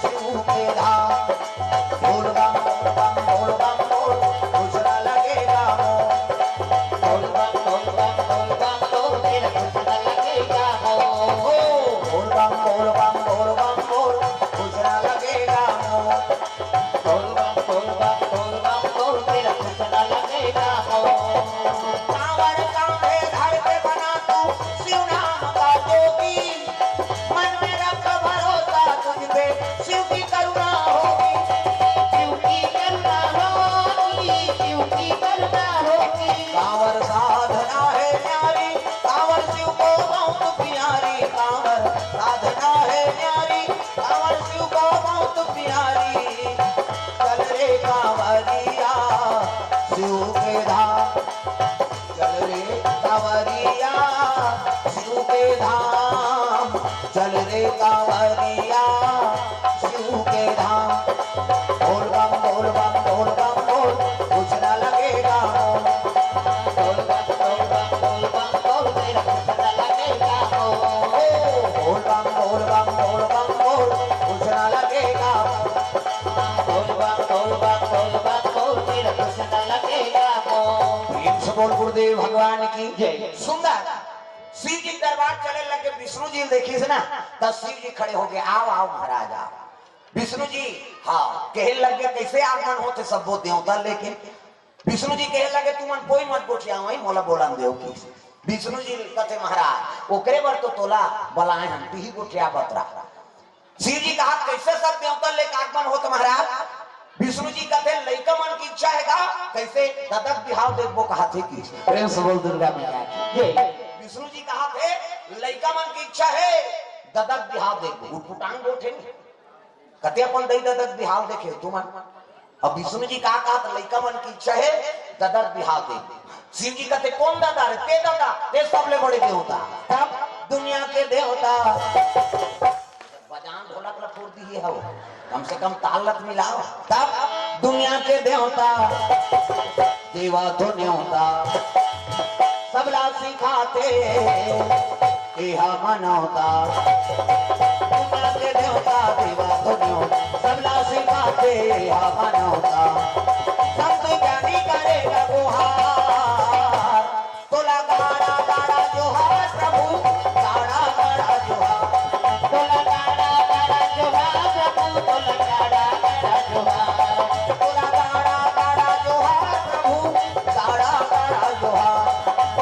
शिव के धाम। बोल बम, बोल बम, बोल बम, बोल, कुछ ना लगेगा मोल। बोल बम, बोल बम, बोल बम, बोल, तेरा कुछ ना लगेगा मोल। ओ, बोल बम, बोल बम, बोल बम, बोल, कुछ ना लगेगा मोल। बोल बम, बोल बम, बोल बम, बोल, तेरा कुछ ना लगेगा मोल। कांवर कांधे धर के बना तू शिव नाम का जोगी। मन में रख भरोसा तुझ पे, शिव की करुणा होगी। शिव की करुणा होगी, शिव की करुणा होगी। कांवर साधना है न्यारी, कांवर शिव को बहुत प्यारी। कांवर साधना है न्यारी, कांवर शिव को बहुत प्यारी। चल रे कांवरिया, शिव के धाम। चल रे कांवरिया, शिव के धाम। चल रे कांवरिया, शिव के धाम। बोल बम, बोल बम, बोल बम, बोल, कुछ ना लगेगा मोल। बोल बम, बोल बम, बोल बम, बोल, तेरा कुछ ना लगेगा मोल। ओ, बोल बम, बोल बम, बोल बम, बोल, कुछ ना लगेगा मोल। बोल बम, बोल बम, बोल बम, बोल, तेरा कुछ ना लगेगा मोल। प्रेम से बोल गुरुदेव भगवान की जय। सुंदर। शिव जी दरबार चले लगे, विष्णु जी देखिस ना, तब शिव जी खड़े हो गए, "आओ, आओ महाराज, आओ।" विष्णु जी, हाँ, कहे लगे, "कैसे आगमन होथे सबो देवता?" लेकिन विष्णु जी कहे लगे, "तुमन कोई मत गोठियाओ, वही मोला बोलन देव की।" विष्णु जी कथे, "महाराज, ओकरे बर तो तोला बलाए हन, तिही गोठिया बतरा।" शिव जी कहा, "कैसे सब देवता लेके आगमन होत महाराज?" विष्णु जी कथे, "लइका मन की इच्छा है का?" "कैसे?" "ददक बिहाव देखबो," कहा थे कि। प्रेम से बोल दुर्गा मैया की जय। विष्णु जी कहा थे, "लइका मन की इच्छा है, ददक बिहाव देखबो।" उटपुटांग गोठे नहीं। कते अपन दई ददक बिहाव देखे तुमन? अब विष्णु जी का कहा, "लइका मन की इच्छा है, ददक बिहाव देखबो।" शिव जी कहते, "कौन दादा रे?" "ते दादा, ते सबले बड़े देवता।" तब दुनिया के देवता बजान ढोलक ला फोड़ दिए हो, कम से कम ताल लत मिलाओ। तब दुनिया के देवता, देवा तो न्योता, सबला सिखाते, एहा मनौता। दुनिया के देवता, देवा तो न्योता, सबला सिखाते, एहा मनौता। संत ज्ञानी करेगा गुहार, तोला गाड़ा गाड़ा जोहार प्रभु, गाड़ा गाड़ा जोहार। तोला गाड़ा गाड़ा जोहार प्रभु, तोला गाड़ा गाड़ा जोहार। तोला गाड़ा गाड़ा जोहार प्रभु, गाड़ा गाड़ा जोहार।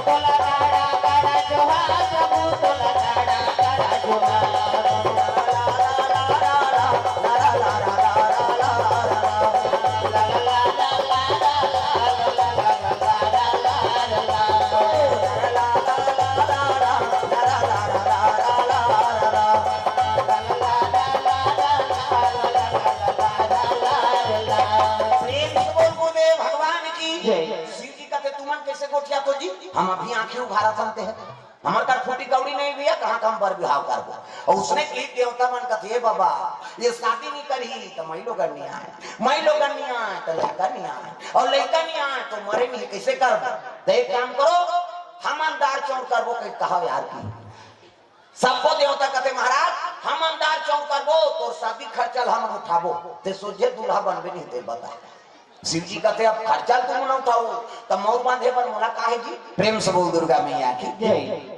तोला गाड़ा गाड़ा जोहार प्रभु, तोला गाड़ा गाड़ा जोहार। प्रेम से बोल गुरुदेव भगवान की जय। शिव जी कहते, "तुमन कैसे गोठिया तो जी?" हम अभी आंखें उघारा जानते हैं। हमर कर फूटी कौड़ी नहीं भैया, कहाँ का हम बर बिहाव करबो? अउ उसने कही देवता मन कथे, "हे बाबा, ये शादी नहीं करही त मई लोगन नहीं आए, मई लोगन नहीं आए त लइका नहीं आए, अउ लइका नहीं आए त मरे नहीं, कैसे करबो?" त एक काम करो, हम अंधार चौर करबो, कही कहा यार की। सबको देवता कथे, "महाराज, हम अंधार चौर करबो, तोर शादी खर्चा ल हम उठाबो, ते सोझे दूल्हा बनबे नहीं, ते बता।" शिव जी कथे, "अब खर्चा ल तुम न उठाओ, त मउर बांधे बर मोला काहे जी?" प्रेम से बोल दुर्गा मैया की जय।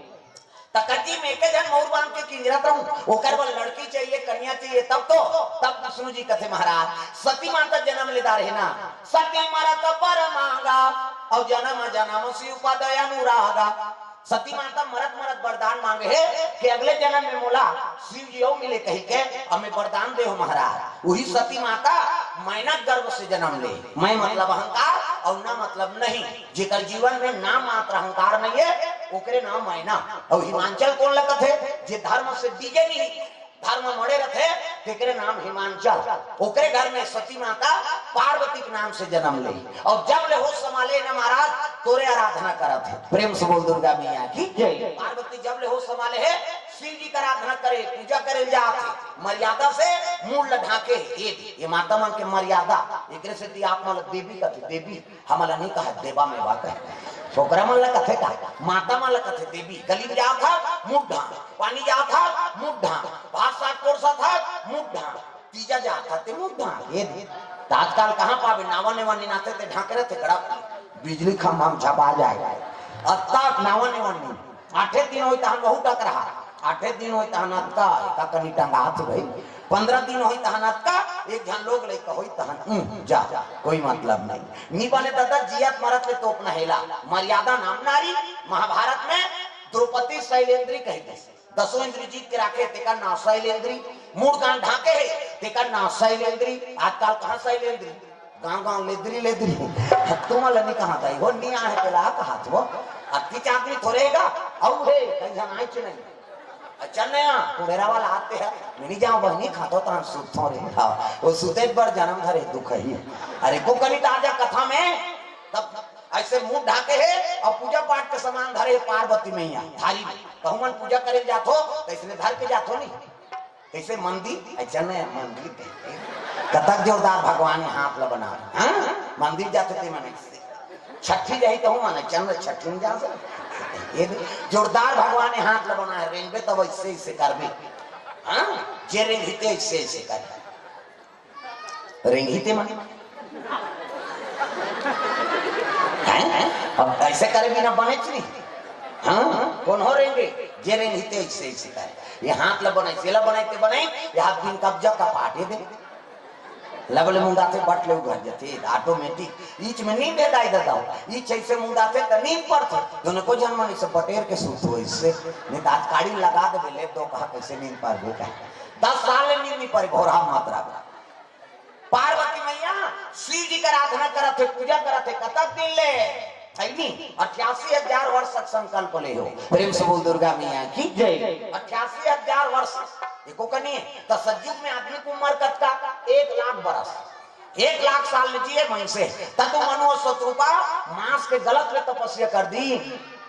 त कति में एक झन मउर बांध के किंजरत रहूं, ओकर बर लड़की चाहिए, कन्या चाहिए, तब तो, तब विष्णु जी कथे, "महाराज, सती माता जन्म ले डारे ना, सती मरत बर मांगा, अउ जन्म जन्म शिव पद अनुरागा।" सती माता मरत मरत वरदान मांगे हे कि अगले जन्म में मोला शिव जी अउ मिले कही के, अउ मैं वरदान दे हो महाराज। वही सती माता मैना गर्भ से जन्म ले। मैं मतलब अहंकार अउ ना मतलब नहीं। जेकर जीवन में नाम मात्र अहंकार नहीं है, ओकरे नाम मैना। अउ हिमांचल कोन लगत हे? जे धर्म से डीजे नहीं, धर्म मड़े रथे, तेकरे नाम हिमांचल। ओकरे घर में सती माता पार्वती के नाम से जन्म ले। अउ जब ले होश संभाले न महाराज, तोरे आराधना करत हे। प्रेम से बोल दुर्गा मैया की जय। पार्वती जब ले होश संभाले हे, शिव जी के आराधना करे, पूजा करे जात हे। मर्यादा से मुंह ल ढांके हे। ये, ये माता मन के मर्यादा। एकरे सेती आप मन ल देवी कथे, देवी। हमन ल नहीं कहा देवा मेवा कहे। छोकरा मन ल कथे का? माता मन ल कथे देवी। गली में जात हस, मुंह ढांक। पानी जात हस, मुंह ढांक। भात साग परोसत हस, मुंह ढांक। तीजा जात हस, ते मुंह ढांक। ये दे। त आजकल कहाँ पाबे? नावा नेवा निनाथे ते ढांके रथे गड़ा। बिजली खंभा में झपा जाए। अत्ता नावा नेवा नहीं। आठे दिन होई तहन बहुत टकराहा। आठे दिन होई तहन अतका, एका कनी टंगात भाई। पंद्रह दिन होई तहन अतका, एक झन लोग लइका होई तहन, उम, जा, कोई मतलब नहीं। नी बने दादा, जियत मरत ले तोपना हेला। मर्यादा नाम नारी, महाभारत में द्रौपदी शैलेंद्री कही थी। दसों इंद्री जीत के राखे, तेकर नाम शैलेंद्री। मूड़ कान ढांके हे, तेकर नाम शैलेंद्री। आजकल कहाँ शैलेंद्री? गांव गांव लेदरी लेदरी। तुमन ल नी कहा जाई हो, नी आहे तेला कहा थो। अतकीच आदमी थोरे हे गा, अउ हे, कई झन आइच नहीं। अच्छा नया, कुड़ेरा वाला आते हैं, मिनी जाओ बहनी खातो तान सुतथो रे। हाँ, वो सुते बर जन्म धरे दुख ही। अरे को कनी ताजा कथा में, तब ऐसे मुंह ढांके हे अउ पूजा पाठ के सामान धरे हे पार्वती मैया थारी में। कहूं मन पूजा करे जाथो, त इसने धर के जाथो नहीं। कइसे मंदिर? अच्छा नहीं, मंदिर कहिथे। कतक जोरदार भगवान हे हाथ ल बना। हाँ? मंदिर जाथे ते मन अइसे। छठी जाही कहूं मन, चंद्र छठी में जा सकथे। ये दे, जोरदार भगवान हे हाथ ल बना हे, रेंगबे तब अइसे, अइसे करबे। हाँ? जे रेंगही ते अइसे, अइसे करबे। रेंगही ते मन। हैं? अब अइसे करे बिना बनेच नहीं। हाँ? कोनो रेंगे, जे रेंगही ते अइसे, अइसे करे। ये हाथ ल बनाई, सेला बनाई ते बनाई, ये हाथ बिन कब्जा कपाटे दे। लबले मुंदाथे बट ले उघर जथे, automatic। ईच में नींद हे दाई ददा हो। ईच अइसे मुंदाथे त नींद परथे। दोनों को जन्म नहीं से बटेर के सुत हो इससे। नहीं त आज काड़ी लगा दे, ले दो कहा कइसे नींद पर भी कहा। दस साल ले नींद नहीं परी, भोरहा मात्रा। पार्वती मैया शिव जी के आराधना करत हे, पूजा करत हे, कतक दिन ले? अठासी हजार वर्ष तक संकल्प ले हो। प्रेम से बोल दुर्गा मैया की जय। अठासी हजार वर्ष। एको कनी हे, त सतयुग में आदमी के उम्र कतका? एक लाख बरस। एक लाख साल ले जिए मनुष्य। त तो मनु अउ शतरूपा मांस के गलत ले तपस्या कर दी।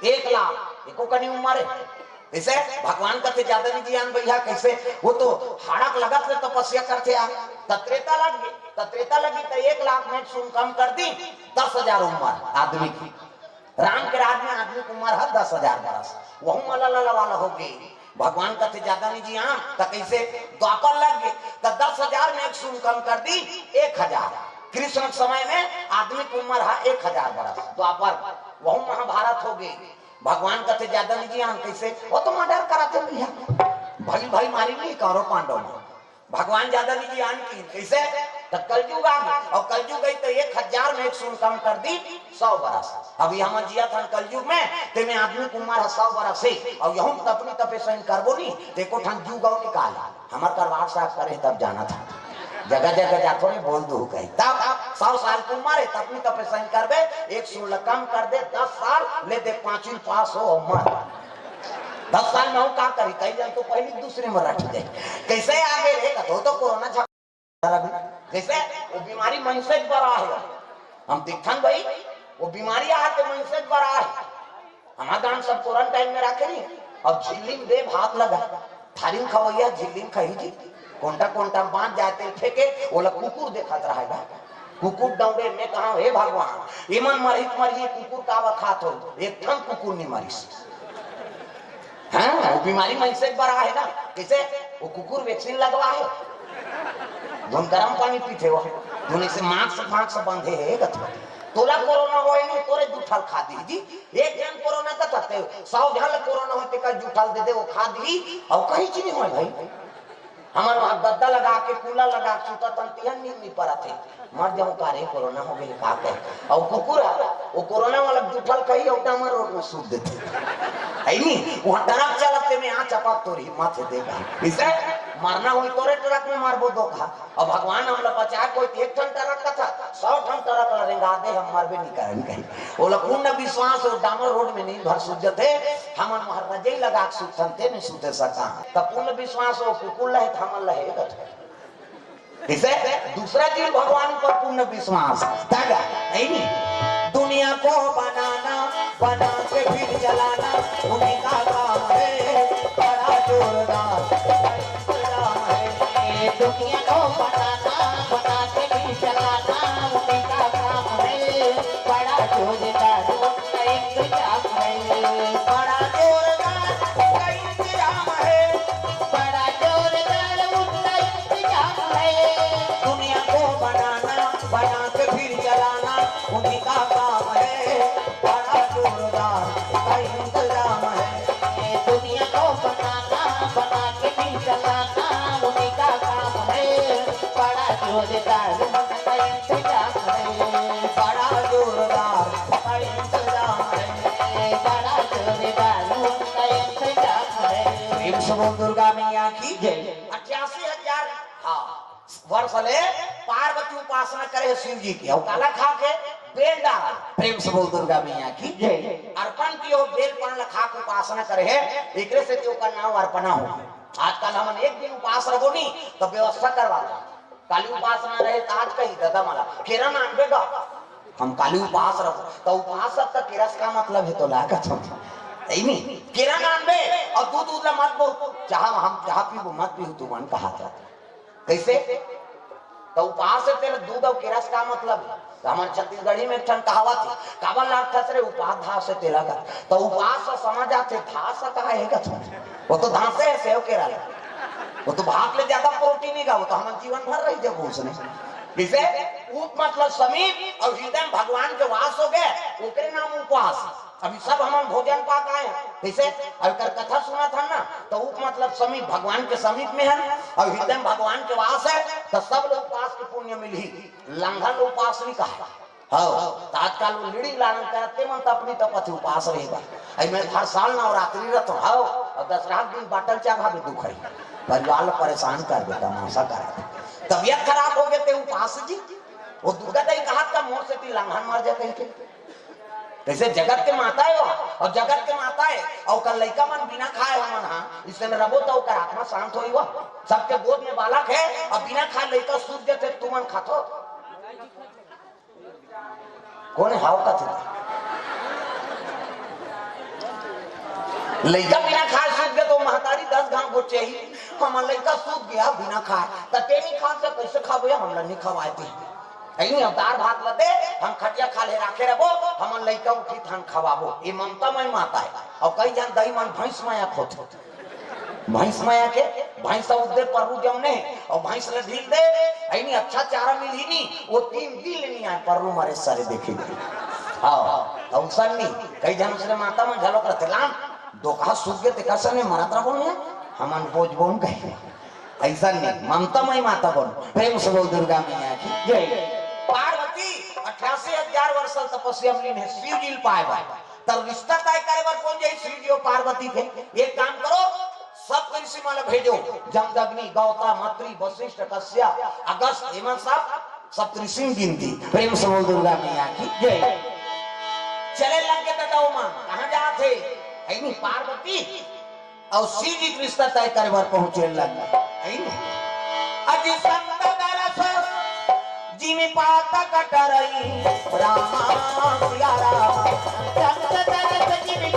एक लाख। एको कनी उम्र हे। कइसे? भगवान कथे ज्यादा नहीं जियान भैया, कइसे? वो तो हाड़क लगत ले तपस्या करथे आ। त त्रेता लग गे, त त्रेता लगी त एक लाख में सुन कम कर दी, दस हजार उम्र आदमी की। राम के राज में आदमी की उम्र हे दस हजार बरस, वहू मलल वाला हो गे। भगवान कथे ज्यादा नहीं जियान, त कइसे? द्वापर लग गे, त दस हजार में सुन कम कर दी, एक हजार। कृष्ण के समय में आदमी की उम्र हे एक हजार बरस, द्वापर, वहू महाभारत हो गे। भगवान कथे ज्यादा नहीं जियान, कइसे? वो तो मर्डर करत हे भैया, भई भई मारी नहीं कौरव पांडव में। भगवान ज्यादा नहीं जियान की, कइसे? त कलयुग आ गे, अउ कलयुग आई त एक हजार में सुन कम कर दी, सौ बरस। अभी हम जियत हन कलयुग में, तेमे आदमी की उम्र हे सौ बरस हे, अउ यहू तपनी तपे सही करबो नहीं, त एको ठन जुग अउ निकाल। हमर करवार साहब करे तब जानत हे। जगह जगह जाथो रे, बोल दू कही। तब सौ साल की उम्र हे, तपनी तपे सही करबे, एक सुन ल कम कर दे, दस साल ले दे, पांचवी पास हो अउ मर। दस साल में हम का करी? कई जन तो पहली दूसरे में रट जाए। कइसे आगे रे? कथो तो कोरोना झगड़ा लगे। कइसे? वो बीमारी मनसे बर आहे। हम दिखथन भई, वो बीमारी आके मनसे बर आहे। हमार गांव सब क्वारंटाइन में राखे नहीं। अब झिल्ली में दे भात लगा, थारी में खवैया झिल्ली में खही जी। कोंटा कोंटा में बांध जाए, तेल फेंके, ओला कुकुर देखत रहे बा। कुकुर दौड़े, मैं कहा, "हे भगवान, एमन मरही त मरही, कुकुर काबर खात हो?" एक ठन कुकुर नहीं मरिस। हाँ, वो बीमारी में से एक बार आहे ना, कैसे? वो कुकुर वैक्सीन लगवा है, जोन गरम पानी पीथे हो, जोन ऐसे मास्क फास्क बंधे है, गथवा। तोला कोरोना होए नहीं, तोरे जूठल खा दी जी। एक जन कोरोना का थते, सौ जन कोरोना होते का जूठल दे दे, वो खा दी, और कहीं चीज नहीं होए भाई। हमर वहाँ गद्दा लगा के, कूलर लगा के सुतत हन, तिहन नींद नहीं परत हे। मर जाऊं का रे, कोरोना हो गई का कहे। और कुकुर है, वो कोरोना वाला जूठल खही और डामर रोड में सूत देथे। है नी? वहाँ ट्रक चलत हे, मैं यहाँ चपक तोर हिम्मत हे देगा। इसे मरना होई तोरे ट्रक में मारबो धोखा। और भगवान हमला बचा कोई एक ठन ट्रक का था, सौ ठन ट्रक ला रेंगा दे, हम मरबे नहीं करन कहीं। ओला पूर्ण विश्वास हो, डामर रोड में नींद भर सूत जथे, हमन वहाँ रजई लगा के सुतथन, ते नहीं सुते सका। तब पूर्ण विश्वास हो, कुकुर लहे, त हमन लहे गथे। इसे दूसरा जीव भगवान पर पूर्ण विश्वास, दादा, है नहीं? दुनिया को बनाना, बना के फिर जलाना, उन्हीं का काम है, बड़ा जोरदार इंतजाम है। ये दुनिया को बनाना, बना के फिर जलाना, उन्हीं का काम है, बड़ा जोरदार उनका इंतजाम है। बड़ा जोरदार उनका इंतजाम है। बड़ा जोरदार उनका इंतजाम है। दुनिया को बनाना, बना के फिर जलाना, उन्हीं का काम है। बड़ा जोरदार उनका इंतजाम है। दुनिया को बनाना, बना के फिर जलाना, उन्हीं का काम है। बड़ा जोरदार उनका इंतजाम है। बड़ा जोरदार उनका इंतजाम है। बड़ा जोरदार उनका इंतजाम है। प्रेम से बोल दुर्गा मैया की जय। अट्ठासी हजार, हाँ, वर्ष ले पार्वती उपासना करे हे शिव जी के, अउ काला खा के? बेल डाल। प्रेम से बोल दुर्गा मैया की जय। अर्पण कियो, बेल पान ला खा के उपासना करे हे, एकरे सेती ओकर नाम अर्पणा हो गे। आजकल हमन एक दिन उपास रहो नी, तो व्यवस्था करवा दो। काली उपासना रहे, त आज कही, "दादा मला, केरा नानबे गा?" हम काली उपास रहो, तो उपास तक केरा से का मतलब हे, तो ला कथम। सही नी? केरा नानबे, अउ दूध, दूध ला मत बहु, चाह हम चाह पीबो, मत पीहू, तू मन कहा था। कैसे? तो उपास से तेल दूध और केरा से का मतलब? तो हमारे छत्तीसगढ़ी में एक ठन कहावत है, "काबर लागथस रे उपास धास से तेला का।" तो उपास से समझ आते, धास से कहा है का? वो तो धासे है, सेव केरा ले। वो तो भात ले ज्यादा प्रोटीन ही का, वो तो हमारे जीवन भर रही जब उसने। जैसे उप मतलब समीप और हृदय में भगवान के वास हो गए, ओकरे नाम उपास। अभी सब हमन भोजन पा के आए हैं, कैसे? अब एकर कथा सुनत हन ना, तो उप मतलब समीप, भगवान के समीप में हन, और हृदय में भगवान के वास है, तो सब लोग उपास के पुण्य मिलही। लांघन उपास नहीं कहा। हाँ, तो आजकल वो लीड़ी लालन करत ते मन तपनी तपत ही उपास रहेगा। अई मैं हर साल नवरात्रि रहत हूँ, हाँ, और दसरा के दिन बाटल चाय खाबे दुख है, परिवार ला परेशान कर देता, तमाशा करा। तबीयत खराब हो गए ते उपास जी, वो दुर्गा दाई कहा था मोर से ती लांघन मर जाते हैं। जैसे जगत के माता है वो, और जगत के माता है, और ओकर लइका मन बिना खाए हमन, हाँ, इससे में रबो तो ओकर आत्मा शांत होई वो। सबके गोद में बालक है, और बिना खाए लइका सूत जाते, तुमन खाथो? कोन हाव कथे? लइका बिना खाए सूत गे तो महतारी दस घाव गोचे ही, हमर लइका सूत गया बिना खाए, त ते नहीं खा से कैसे खाबो या हमला नहीं खवाए ते? ऐनी हम दार भात ल दे, हम खटिया खाल्हे राखे रबो, हमन लइका उठी तहन खवाबो। ये ममता मय माता है। और कई झन दई मन भैंस मया खोथे। भैंस मया के, भैंस उद्दे पररू जमने, और भैंस ल ढील दे, ऐनी अच्छा चारा मिलही नी, वो तीन दिन ले नहीं आए, पररू मारे सारे देखे दे। हाँ, और सन नहीं, कई झन उसने माता मन झलक रथे, लान, दोखा सूत गे तेकर सने मरत रहो ने, हमन बोझ बोन कहे। ऐसा नहीं, ममता मई माता बोल, प्रेम से बोल दुर्गा मैया की जय। पार्वती अठासी हजार वर्ष तपस्या में लीन है, शिव जी ल पाए बर। तब रिश्ता तय करे बर कौन जाई? शिव जी और पार्वती थे। एक काम करो, सप्त ऋषि मन ल भेजो, जमदग्नि, गौतम, अत्रि, वशिष्ठ, कश्यप, अगस्त, एमन सब सप्त ऋषि गिनती। प्रेम से बोल दुर्गा मैया की जय। चले लग के दादा ओमन, कहाँ जात हे? है नहीं पार्वती। और शिव जी के रिश्ता तय करे बर पहुंचे लग। है नहीं? अजी संत दरस जिमि पातक टरई, राम सिया राम। संत दरस जिमि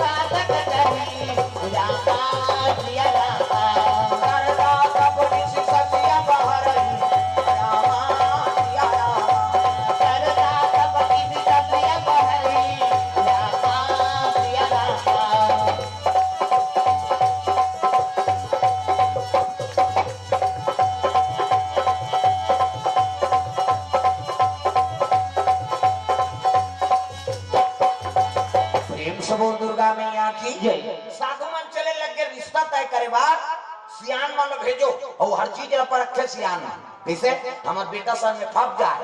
प्रेम से बोल दुर्गा मैया की जय। साधु मन चले लग गे रिश्ता तय करे बर, सियान मन ल भेजो, अउ हर चीज ल परखथे सियान मन। जइसे हमर बेटा संग में फंस जाए,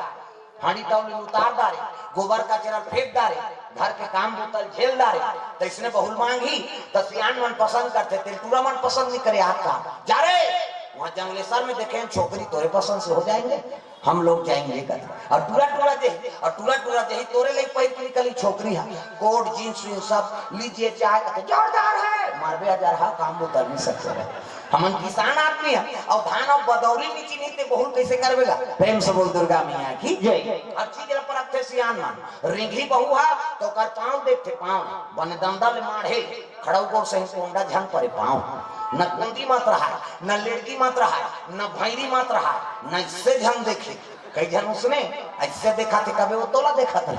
हांडी तौली उतार डारे, गोबर कचरा फेंक डारे, घर के काम बूता ल झेल डारे, त इसने बहुल मांगही, त सियान मन पसंद करथे, तेल टूरा मन पसंद नहीं करे। आज का जा रे, वहां जंगलेसर में देखे छोकरी तोरे पसंद से हो जाएंगे, हम लोग जाएंगे कर। और टूरा टूरा दे, और टूरा टूरा दे, तोरे ले पहिर के निकली छोकरी है, कोट जींस वींस सब लीजिए चाहे, कहते जोरदार है, मारबे हजार हा, काम बूता नहीं सकते रहे। हमन किसान आदमी है, और धान और बदौरी नीची नहीं ते बहुल कैसे करबेगा? प्रेम से बोल दुर्गा मैया की जय। हर चीज ल परखथे सियान मन। रिंघी बहू हा, तो ओकर पाँव देखथे, पाँव बने दंदा ले माढ़े, खड़ऊ गोड़ सही कोंडा झन परे पाँव। न कुंदी मत रहाय, न लेड़गी मत रहाय, न भैरी मत रहाय, न इससे झन देखे। कई झन उसने ऐसे देखा थे, कबे वो तोला देखा थे।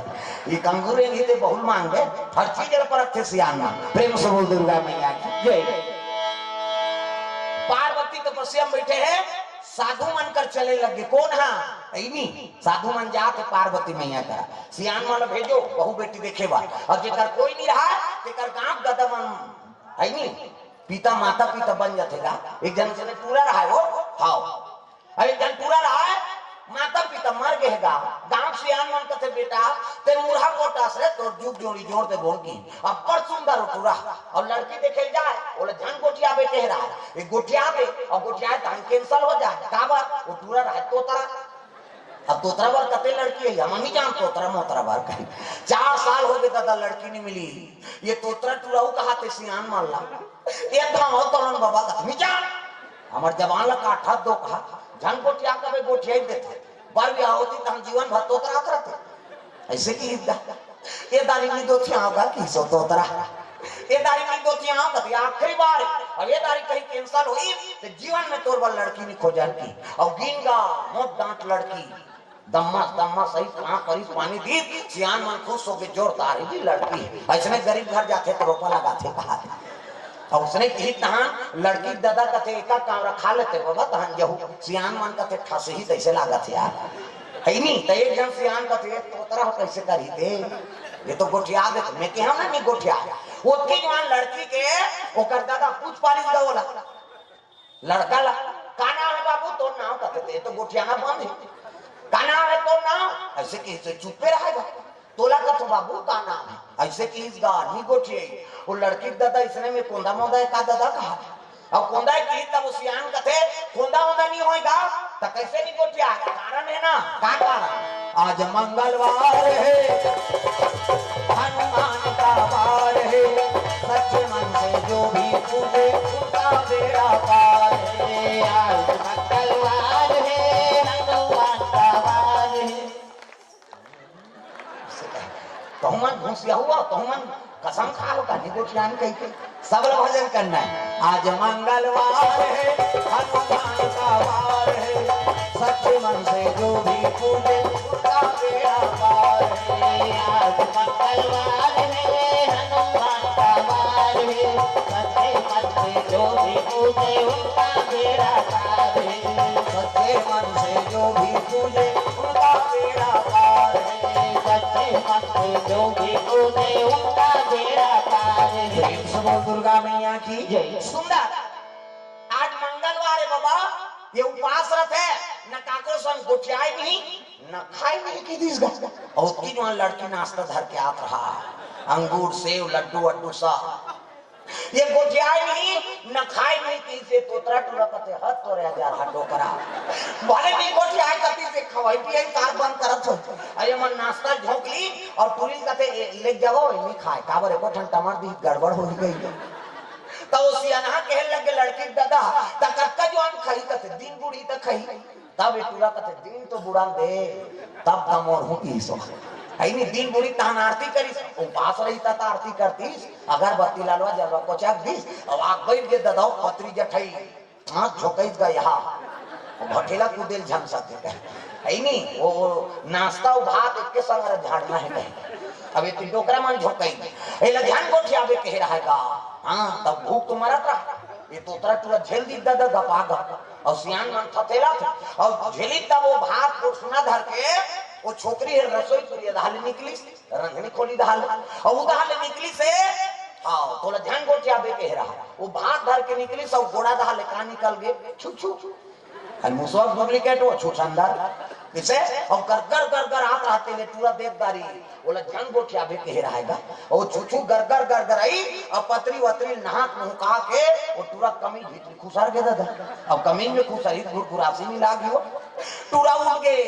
ये कंगूरे नहीं थे, बहुल मांगे, हर चीज ल परखथे सियान मन। प्रेम से बोल दुर्गा मैया की जय। पार्वती तपस्या में बैठे हैं, साधु मन कर चले लगे। कौन हा? ऐनी साधु मन जात हे पार्वती मैया करा, सियान मन ल भेजो, बहू बेटी देखे बर। और जेकर कोई नहीं रहा, तेकर गांव गदा मन, है नी, पिता, माता पिता बन जाथे गा। एक झन से टूरा रहा है वो, हाव। और एक झन टूरा रहा है, माता पिता मर गए गा। गांव सियान मन कथे, "बेटा, ते मुरहा कोटा से तोर जुग जोड़ी जोड़ दे बोल की।" अब्बड़ सुंदर वो टूरा। और लड़की देखे जाए, बोले, "झन गोठियाबे," कह रहा है। ये गोठियाबे, और गोठियाए तहन cancel हो जाए। काबर? वो टूरा रहा है तोतरा। अब तोतरा बर कते लड़की है, हम नहीं जान तोतरा मोतरा बर कहीं। चार साल हो गए दादा, लड़की नहीं मिली। ये तोतरा टुराऊ कहा थे सियान मन ला। ये धावा तोलन बाबा कथे, "नहीं जान।" हमर जवान ला काठा दो कहा, "झन गोठिया कबे गोठिया ही देथे। बर बियाह होती त हम जीवन भर तोतरा रहते।" ऐसे की हिद्दा। ये दारी नहीं दो थिया होगा कि सो तोतरा। ये दारी नहीं दो थिया होगा, ये आखिरी बार। और ये दारी कहीं cancel हुई, तो जीवन में तोर बर लड़की नहीं खोजन की। और गिन गा, मोट डांट लड़की। दम्मा, दम्मा सही कहाँ करी पानी दी, सियान मन खुश होके जोरदार ही जी लड़की है। ऐसने गरीब घर जाथे तो रोपा लगाथे कहा। और उसने कही तहां लड़की दादा कथे, "एका कांवरा खा लेते बाबा, तहां जहू।" सियान मन कथे, "ठस ही तैसे लागत यार।" है नी, तो एक झन सियान कथे, "तोतरा हो कैसे करी दे? ये तो गोठिया दे।" मैं कहा ना, नहीं गोठिया। ओतकी जवान लड़की के ओकर दादा पूछ पारिस गा ओला। लड़का ला, "का नाम है बाबू तोर नाम?" कथे, "ते तो गोठियाना बंद है।" "का नाम है तोर नाम?" ऐसे कही से चुप्पे रहेगा। "तोला कथो बाबू का नाम है?" ऐसे कही इस गार नहीं गोठियाई। वो लड़की के दादा इसने में कोंदा मोंदा है का दादा कहा। अब कोंदा है कही तब वो सियान कथे, "कोंदा मोंदा नहीं होएगा, त कैसे नहीं गोठिया?" कारण है ना, का कारण? आज मंगलवार है, हनुमान का वार है, सच्चे मन से जो भी पूजे, उनका बेड़ा पार है। आज मंगलवार है, हनुमान का वार है। तहु मन घुसिया हुआ, तहु मन कसम खा लो, कानी गोठियान कही के। सब लोग भजन करना है। आज मंगलवार है, हनुमान का वार है, सच्चे मन से जो भी पूजे, उनका बेड़ा पार है। आज मंगलवार है, हनुमान का वार है, सच्चे मन से जो भी पूजे, उनका बेड़ा पार है। सच्चे मन से जो भी पूजे, उनका बेड़ा पार है। सच्चे मन से जो भी पूजे, उनका बेड़ा पार है। प्रेम से बोल दुर्गा मैया की जय। सुंदर। आज मंगलवार है बाबा, ये उपास रथे, न काको संग गोठियाए नहीं, न खाए नहीं की दिस गा। और ओतकी जवान लड़की नाश्ता धर के आत रहा, अंगूर, सेव, लड्डू वड्डू सब। ये गोठियाए नहीं, न खाए नहीं की से तोतरा टूरा कथे, "हद तोरे हजार हा डोकरा।" भले नहीं गोठियाए कती से खवाई पियाई कार बंद करत हो। अरे मन नाश्ता झोंक ली और टूरी कथे, "ए, ले जाओ, ये नहीं खाए।" काबर एको ठन टमाटर दी गड़बड़ हो ही गई। तो वो सियानहा कहे लगे लड़की के दादा, "त कतका जवान खाई?" कथे, "दिन बूढ़ी त खाई।" तब ये टूरा कथे, "दिन तो बुढ़ा दे, तब दमोर हूँ की सो।" है नी, दिन बुढ़ी तहन आरती करिस, उपास रहिस त आरती करतिस, अगरबत्ती ललवा जलवा कोचक दिस, अउ आग बैठ गे ददा पतरी जठई, हाथ झोंकई गा, भठेला कूदे ल झन सकथे। है नी, वो, वो नाश्ता अउ भात एके संग झाड़ना हे कहे। अब ये डोकरा मन झोंकई, एला झन गोठियाबे कहे रहय गा। हाँ, तब भूख तो मरत रहा, ये तोतरा टूरा झेल दिस ददा गपा गप। अउ सियान मन थथेला थे, अउ झेली तब वो भात गोठना धर के, वो छोकरी हे रसोई कुरिया धाले निकलिस, रंधनी खोली धाले, अउ धाले निकलिस हे, हाँ, तोला झन गोठियाबे कहे रहा। वो भात धर के निकलिस, अउ गोड़ा धाले का निकल गे, छू छू। अरे मुसवा डुप्लीकेट वो छू छंदर। किसे? अउ गरगर गरगर आत रहते ले टूरा देख डारिस, ओला झन गोठियाबे कहे रहय गा। अउ छू छू गरगर गरगर आई, अउ पतरी वतरी नहात मुहका के, वो टूरा कमीज भीतरी खुसर गे ददा। अब कमीज में खुसर ही गुरगुरासी मिला गी वो। टूरा उठ गे।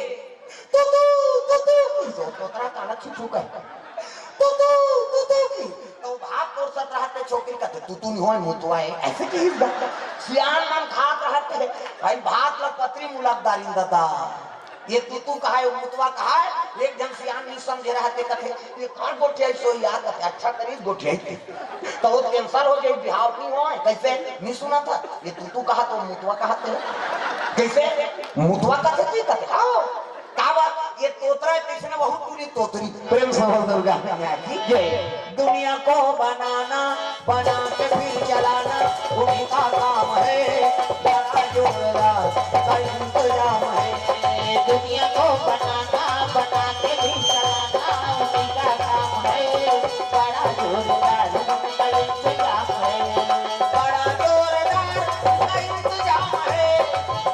तू, तू, तू, तू, तो तोतरा काला छू छू कहे। तू, तू, तू, तू की। तो भात तोर सत रहते छोकरी कहते, "तू, तू नहीं होय, मुतवा है।" ऐसे की इस बात। सियान मन खात रहते हैं। भाई भात ला पतरी मुलक डारिन ददा। ये तू, तू कहा है, वो मुतवा कहा है। एक झन सियान नहीं समझे रहते कहते, "ये कौन गोठियाई सो यार?" कहते, "अच्छा करिस गोठियाई थे।" तो वो कैंसिल हो जाए, बिहाव नहीं होय। कैसे? नहीं सुना था? ये तू, तू कहा तो मुतवा कहा थे। कैसे? मुतवा कहते थे, कहते, हाँ। का बात? ये तोतरा है, किसने बहुत टूरी तोतरी। प्रेम से बोल दुर्गा मैया की जय। दुनिया को बनाना, बना के फिर चलाना, उन्हीं का काम है, बड़ा जोरदार का इंतजाम है। दुनिया को बनाना, बना के फिर चलाना, उन्हीं का काम है, बड़ा जोरदार का इंतजाम है। बड़ा जोरदार का इंतजाम है,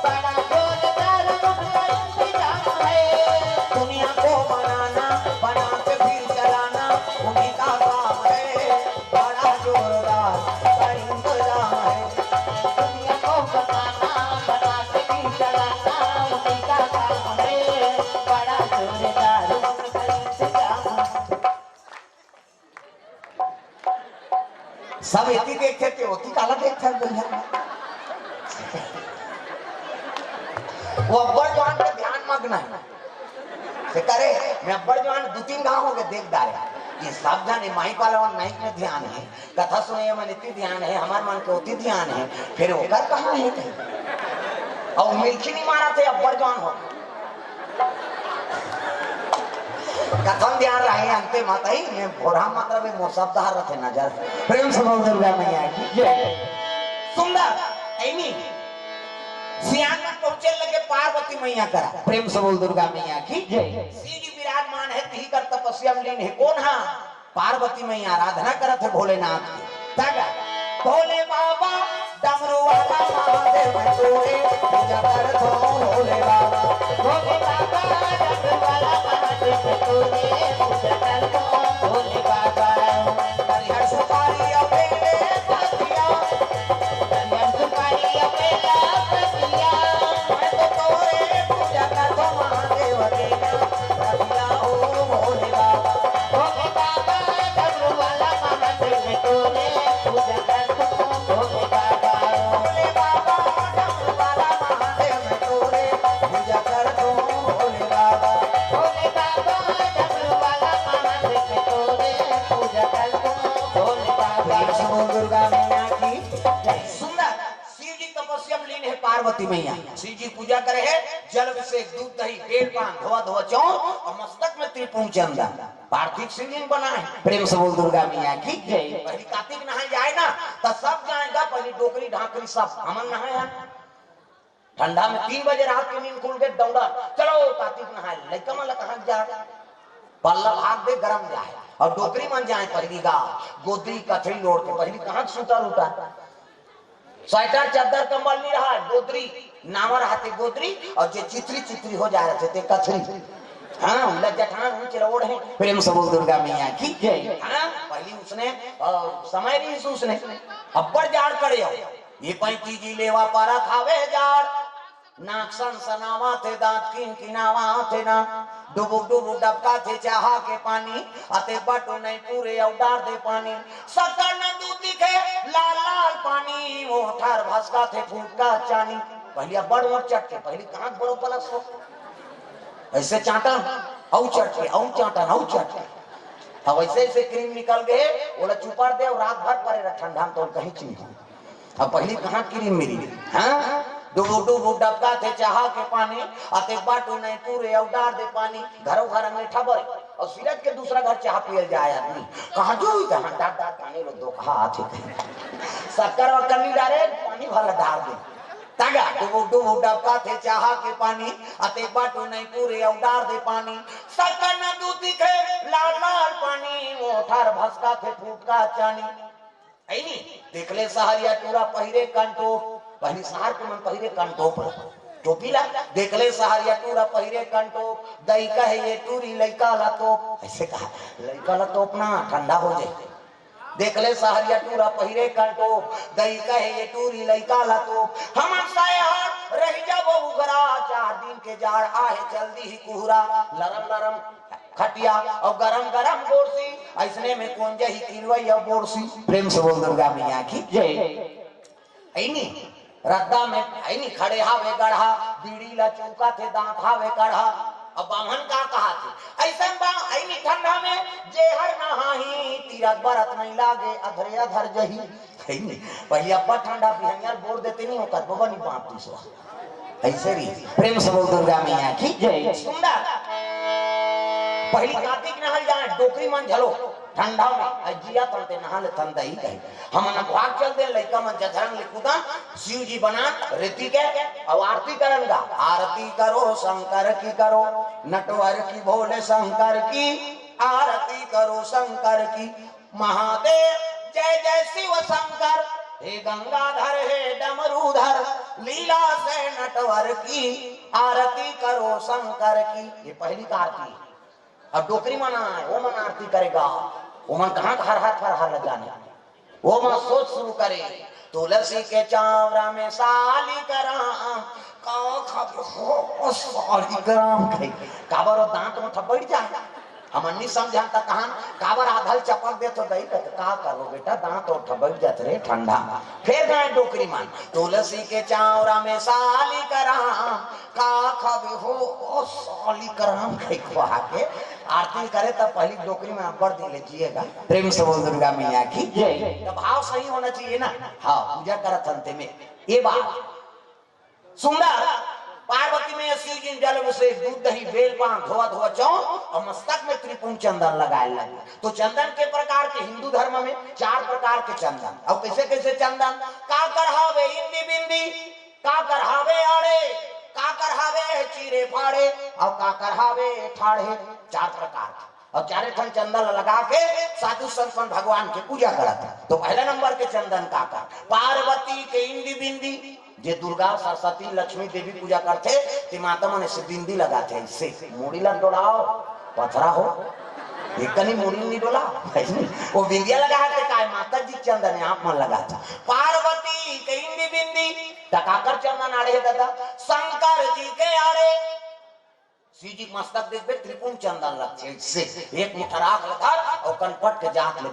बड़ा जोरदार का इंतजाम है। दुनिया को बनाना, बना के फिर चलाना, उन्हीं का काम है। बड़ा जोरदार का इंतजाम है। दुनिया को बनाना, बना के फिर चलाना, उन्हीं का काम है। बड़ा जोरदार का इंतजाम है। सब एती देखथे, ते ओती काला देखथे भैया? वो अब्बड़ जवान के ध्यान मग्न है। से करे, मैं अब्बड़ जवान दू तीन घांव हो गे देख डारे। ये सब झन माई पालवन नाइक में ध्यान है, कथा सुने मन इतनी ध्यान है, हमार मन के ओती ध्यान है, फिर ओकर कहाँ है कहीं? अउ मिलखी नहीं मारा थे, अब्बड़ जवान हो। कथम ध्यान रहे अंते माता ही, मैं भोरा मात्रा में मोर सब धार रथे नजर। प्रेम से बोल दुर्गा मैया की जय। सुंदर, ऐनी, सियान मन पहुंचे लगे पार्वती मैया करा। प्रेम से बोल दुर्गा मैया की जय। शिव जी विराजमान है, तिही कर तपस्या में लीन है। कौन हा? पार्वती मैया आराधना करत है भोलेनाथ की। तगा, भोले बाबा, डमरू वाला महादेव मैं तोरे पूजा करत हूँ, भोले बाबा। भोले बाबा, डमरू वाला महादेव मैं तोरे पूजा करत हूँ, भोले बाबा। हरिहर सुपारी और बेले पतिया, हरिहर सुपारी और बेला पतिया, मैं तो तोरे पूजा करत हूँ, महादेव देना रतिया हो भोले बाबा। भोले बाबा, डमरू वाला महादेव मैं तोरे पूजा करत हूँ, भोले बाबा। भोले बाबा, डमरू वाला महादेव मैं तोरे पूजा करत हूँ, भोले बाबा। भोले बाबा, डमरू वाला महादेव मैं तोरे पूजा करत हूँ, भोले बाबा। प्रेम से बोल दुर्गा मैया की जय। सुंदर, शिव जी तपस्या में लीन है पार्वती मैया। शिव जी पूजा करे है, जल अभिषेक, दूध दही, बेल पान, धोआ धोआ चाउर और मस्तक में त्रिपुंड चंदन। पार्थिव शिवलिंग बना है। प्रेम से बोल दुर्गा मैया की जय। पहली कातिक नहाए जाए ना, तो सब जाएगा, पहली डोकरी ढाकरी सब, हमन नहाए हैं। ठंडा में तीन बजे रात के नींद खुल के दौड़ा, चलो कातिक नहाए, लइका मन ला कहाँ जा, पल्ला भाग दे गरम जाए, और डोकरी मन जाए पहली गा, गोदरी कथरी लोड़ के, पहली कहाँ सूता रूता, स्वेटर, चद्दर, कंबल नहीं रहा, गोदरी, नावा रहते गोदरी, और जे चित्री चित्री हो जा रहे थे, कथरी। हाँ, उनला जठान हुई चिलवोड़ है। प्रेम से बोल दुर्गा मैया की जय। हाँ, पहली उसने, अ, समय नहीं उसने, अब्बड़ जाड़ पड़े हो। ये पैंती जी लेवा पारा खावे जाड़, नाक सन सनावा थे, दांत किन किनावा थे ना, डुबुक डुबुक डबका थे चाहा के पानी, अते बटो नहीं पूरे और डार दे पानी। शक्कर न दूध दिखे, लाल लाल पानी, वो ठार भसका थे फूट का चानी। पहली अब्बड़ ओट चट के, पहली कहाँ बड़ो पलस हो। ऐसे चाटा। अउ चटके, अउ चाटन, अउ चटके। अब ऐसे ऐसे क्रीम निकल गए, ओला चुपर दे अउ रात भर परे रह ठंडा में, तो कहीं चीज। अब पहली कहाँ क्रीम मिली? हाँ, डुबुक डुबुक डबका थे चाहा के पानी, अतेक बाटू नहीं पूरे अउ डार दे पानी। घरों घर अंगेठा बरे अउ सिरज के दूसरा घर चाहा पियल जाए आदमी। कहाँ जो ही जहाँ डार डार पानी लो दो कहा आथे कहीं। शक्कर वक्कर नहीं डारे, पानी भला डार दे। तगा डुबुक डुबुक डबका थे चाहा के पानी, अतेक बाटू नहीं पूरे अउ डार दे पानी। शक्कर न दूती थे लाल लाल पानी, मोठर भसका थे फूटका चानी। ऐनी, देख ले सहरिया टूरा पहिरे कंटोप, पहली सहर के मन पहिरे कंटोप, टोपी ला। देख ले सहरिया टूरा पहिरे कंटोप, दई कहे ये टूरी लइका ला तोप, ऐसे कहा, लइका ला तोप ना, ठंडा हो जाए। देख ले सहरिया टूरा पहिरे कंटोप, दई कहे ये टूरी लइका ला तोप। हम सहर रह जाबो उघरा, चार दिन के जाड़ आहे जल्दी ही कुहरा, लरम लरम खटिया अउ गरम गरम गोरसी, ऐसने में कोन जही किलवई अउ बोरसी। प्रेम से बोल दुर्गा मैया की जय। ऐनी रद्दा में ऐनी खड़े हावे गढ़ा, बीड़ी ला चूका थे दांत हावे कढ़ा। अब बामन का कहा थे, ऐसन बा ऐनी ठंडा में जेहर नहाही, तीरथ बरत नहीं लागे अधरे अधर जही। ऐनी पहले अब्बा ठंडा बिहनिया बोर देते नहीं हो, कतबो बनी बाप दूसरा। ऐसे रही। प्रेम से बोल दुर्गा मैया की जय। सुंदर। पहली कार्तिक नहल जाए, डोकरी मन झलो ठंडा में, अउ जिया तन ते नहा ले तन दही कही। हम न भाग चल दे, लइका मन जधरंग ले कूदा, शिव जी बना रेती के, अउ आरती करन गा। आरती करो शंकर की करो, नटवर की भोले शंकर की, आरती करो शंकर की। महादेव जय जय शिव शंकर, हे गंगाधर हे डमरूधर, लीला से नटवर की आरती करो शंकर की। ये पहली का आरती है। अब डोकरी मन आए, वो मन आरती करेगा, वो मन कहाँ हर हर फर हर लग जाने, वो मन सोच शुरू करे, तुलसी के चावरा में साली कराम, का खाबे हो साली कराम कही, काबर वो दांत में ठप बैठ जाए। हमन नहीं समझा त कहान, काबर आधल चपक दे तो दई कहते, का करो बेटा, दांत और ठबक जात रे ठंडा। फिर गाय डोकरी मन, तुलसी के चावरा में साली कराम, का खाबे हो साली कराम, कही खवा के आरती करे तब पहली डोकरी में अब्बड़ दिन ले जिएगा। प्रेम से बोल दुर्गा मैया की जय। तो भाव सही होना चाहिए ना। हाँ, पूजा करत हन ते में ये बात। सुंदर। पार्वती में शिव जी जल अभिषेक, दूध दही बेल पान धोआ धोआ चौं और मस्तक में त्रिपुंड चंदन लगाए लगे। तो चंदन के प्रकार के हिंदू धर्म में चार प्रकार के चंदन। और कैसे कैसे चंदन? काकर हावे इंदी बिंदी, काकर हावे आड़े, काकर हावे चीरे फाड़े और काकर हावे ठाढ़े। चार प्रकार के। और चारे ठन चंदन लगा के साधु संत मन भगवान के पूजा करत हे। तो पहला नंबर के चंदन काकर? पार्वती के इंदी बिंदी, जे दुर्गा सरस्वती लक्ष्मी देवी पूजा करथे, ते माता मन ऐसे बिंदी लगाथे, ऐसे मुड़ी ला डोलाओ, पथरा हो, एक कनी मुड़ी नहीं डोला, ऐसे नहीं। वो बिंदिया लगा के काय माता जी चंदन है, आप मन लगाथे। पार्वती के इंदी बिंदी, त काकर चंदन आड़े हे दादा, शंकर जी के आड़े। शिव जी के मस्तक देखबे, त्रिपुंड चंदन लगथे, ऐसे एक मुठा राख ल धर और कनपट के जात ले।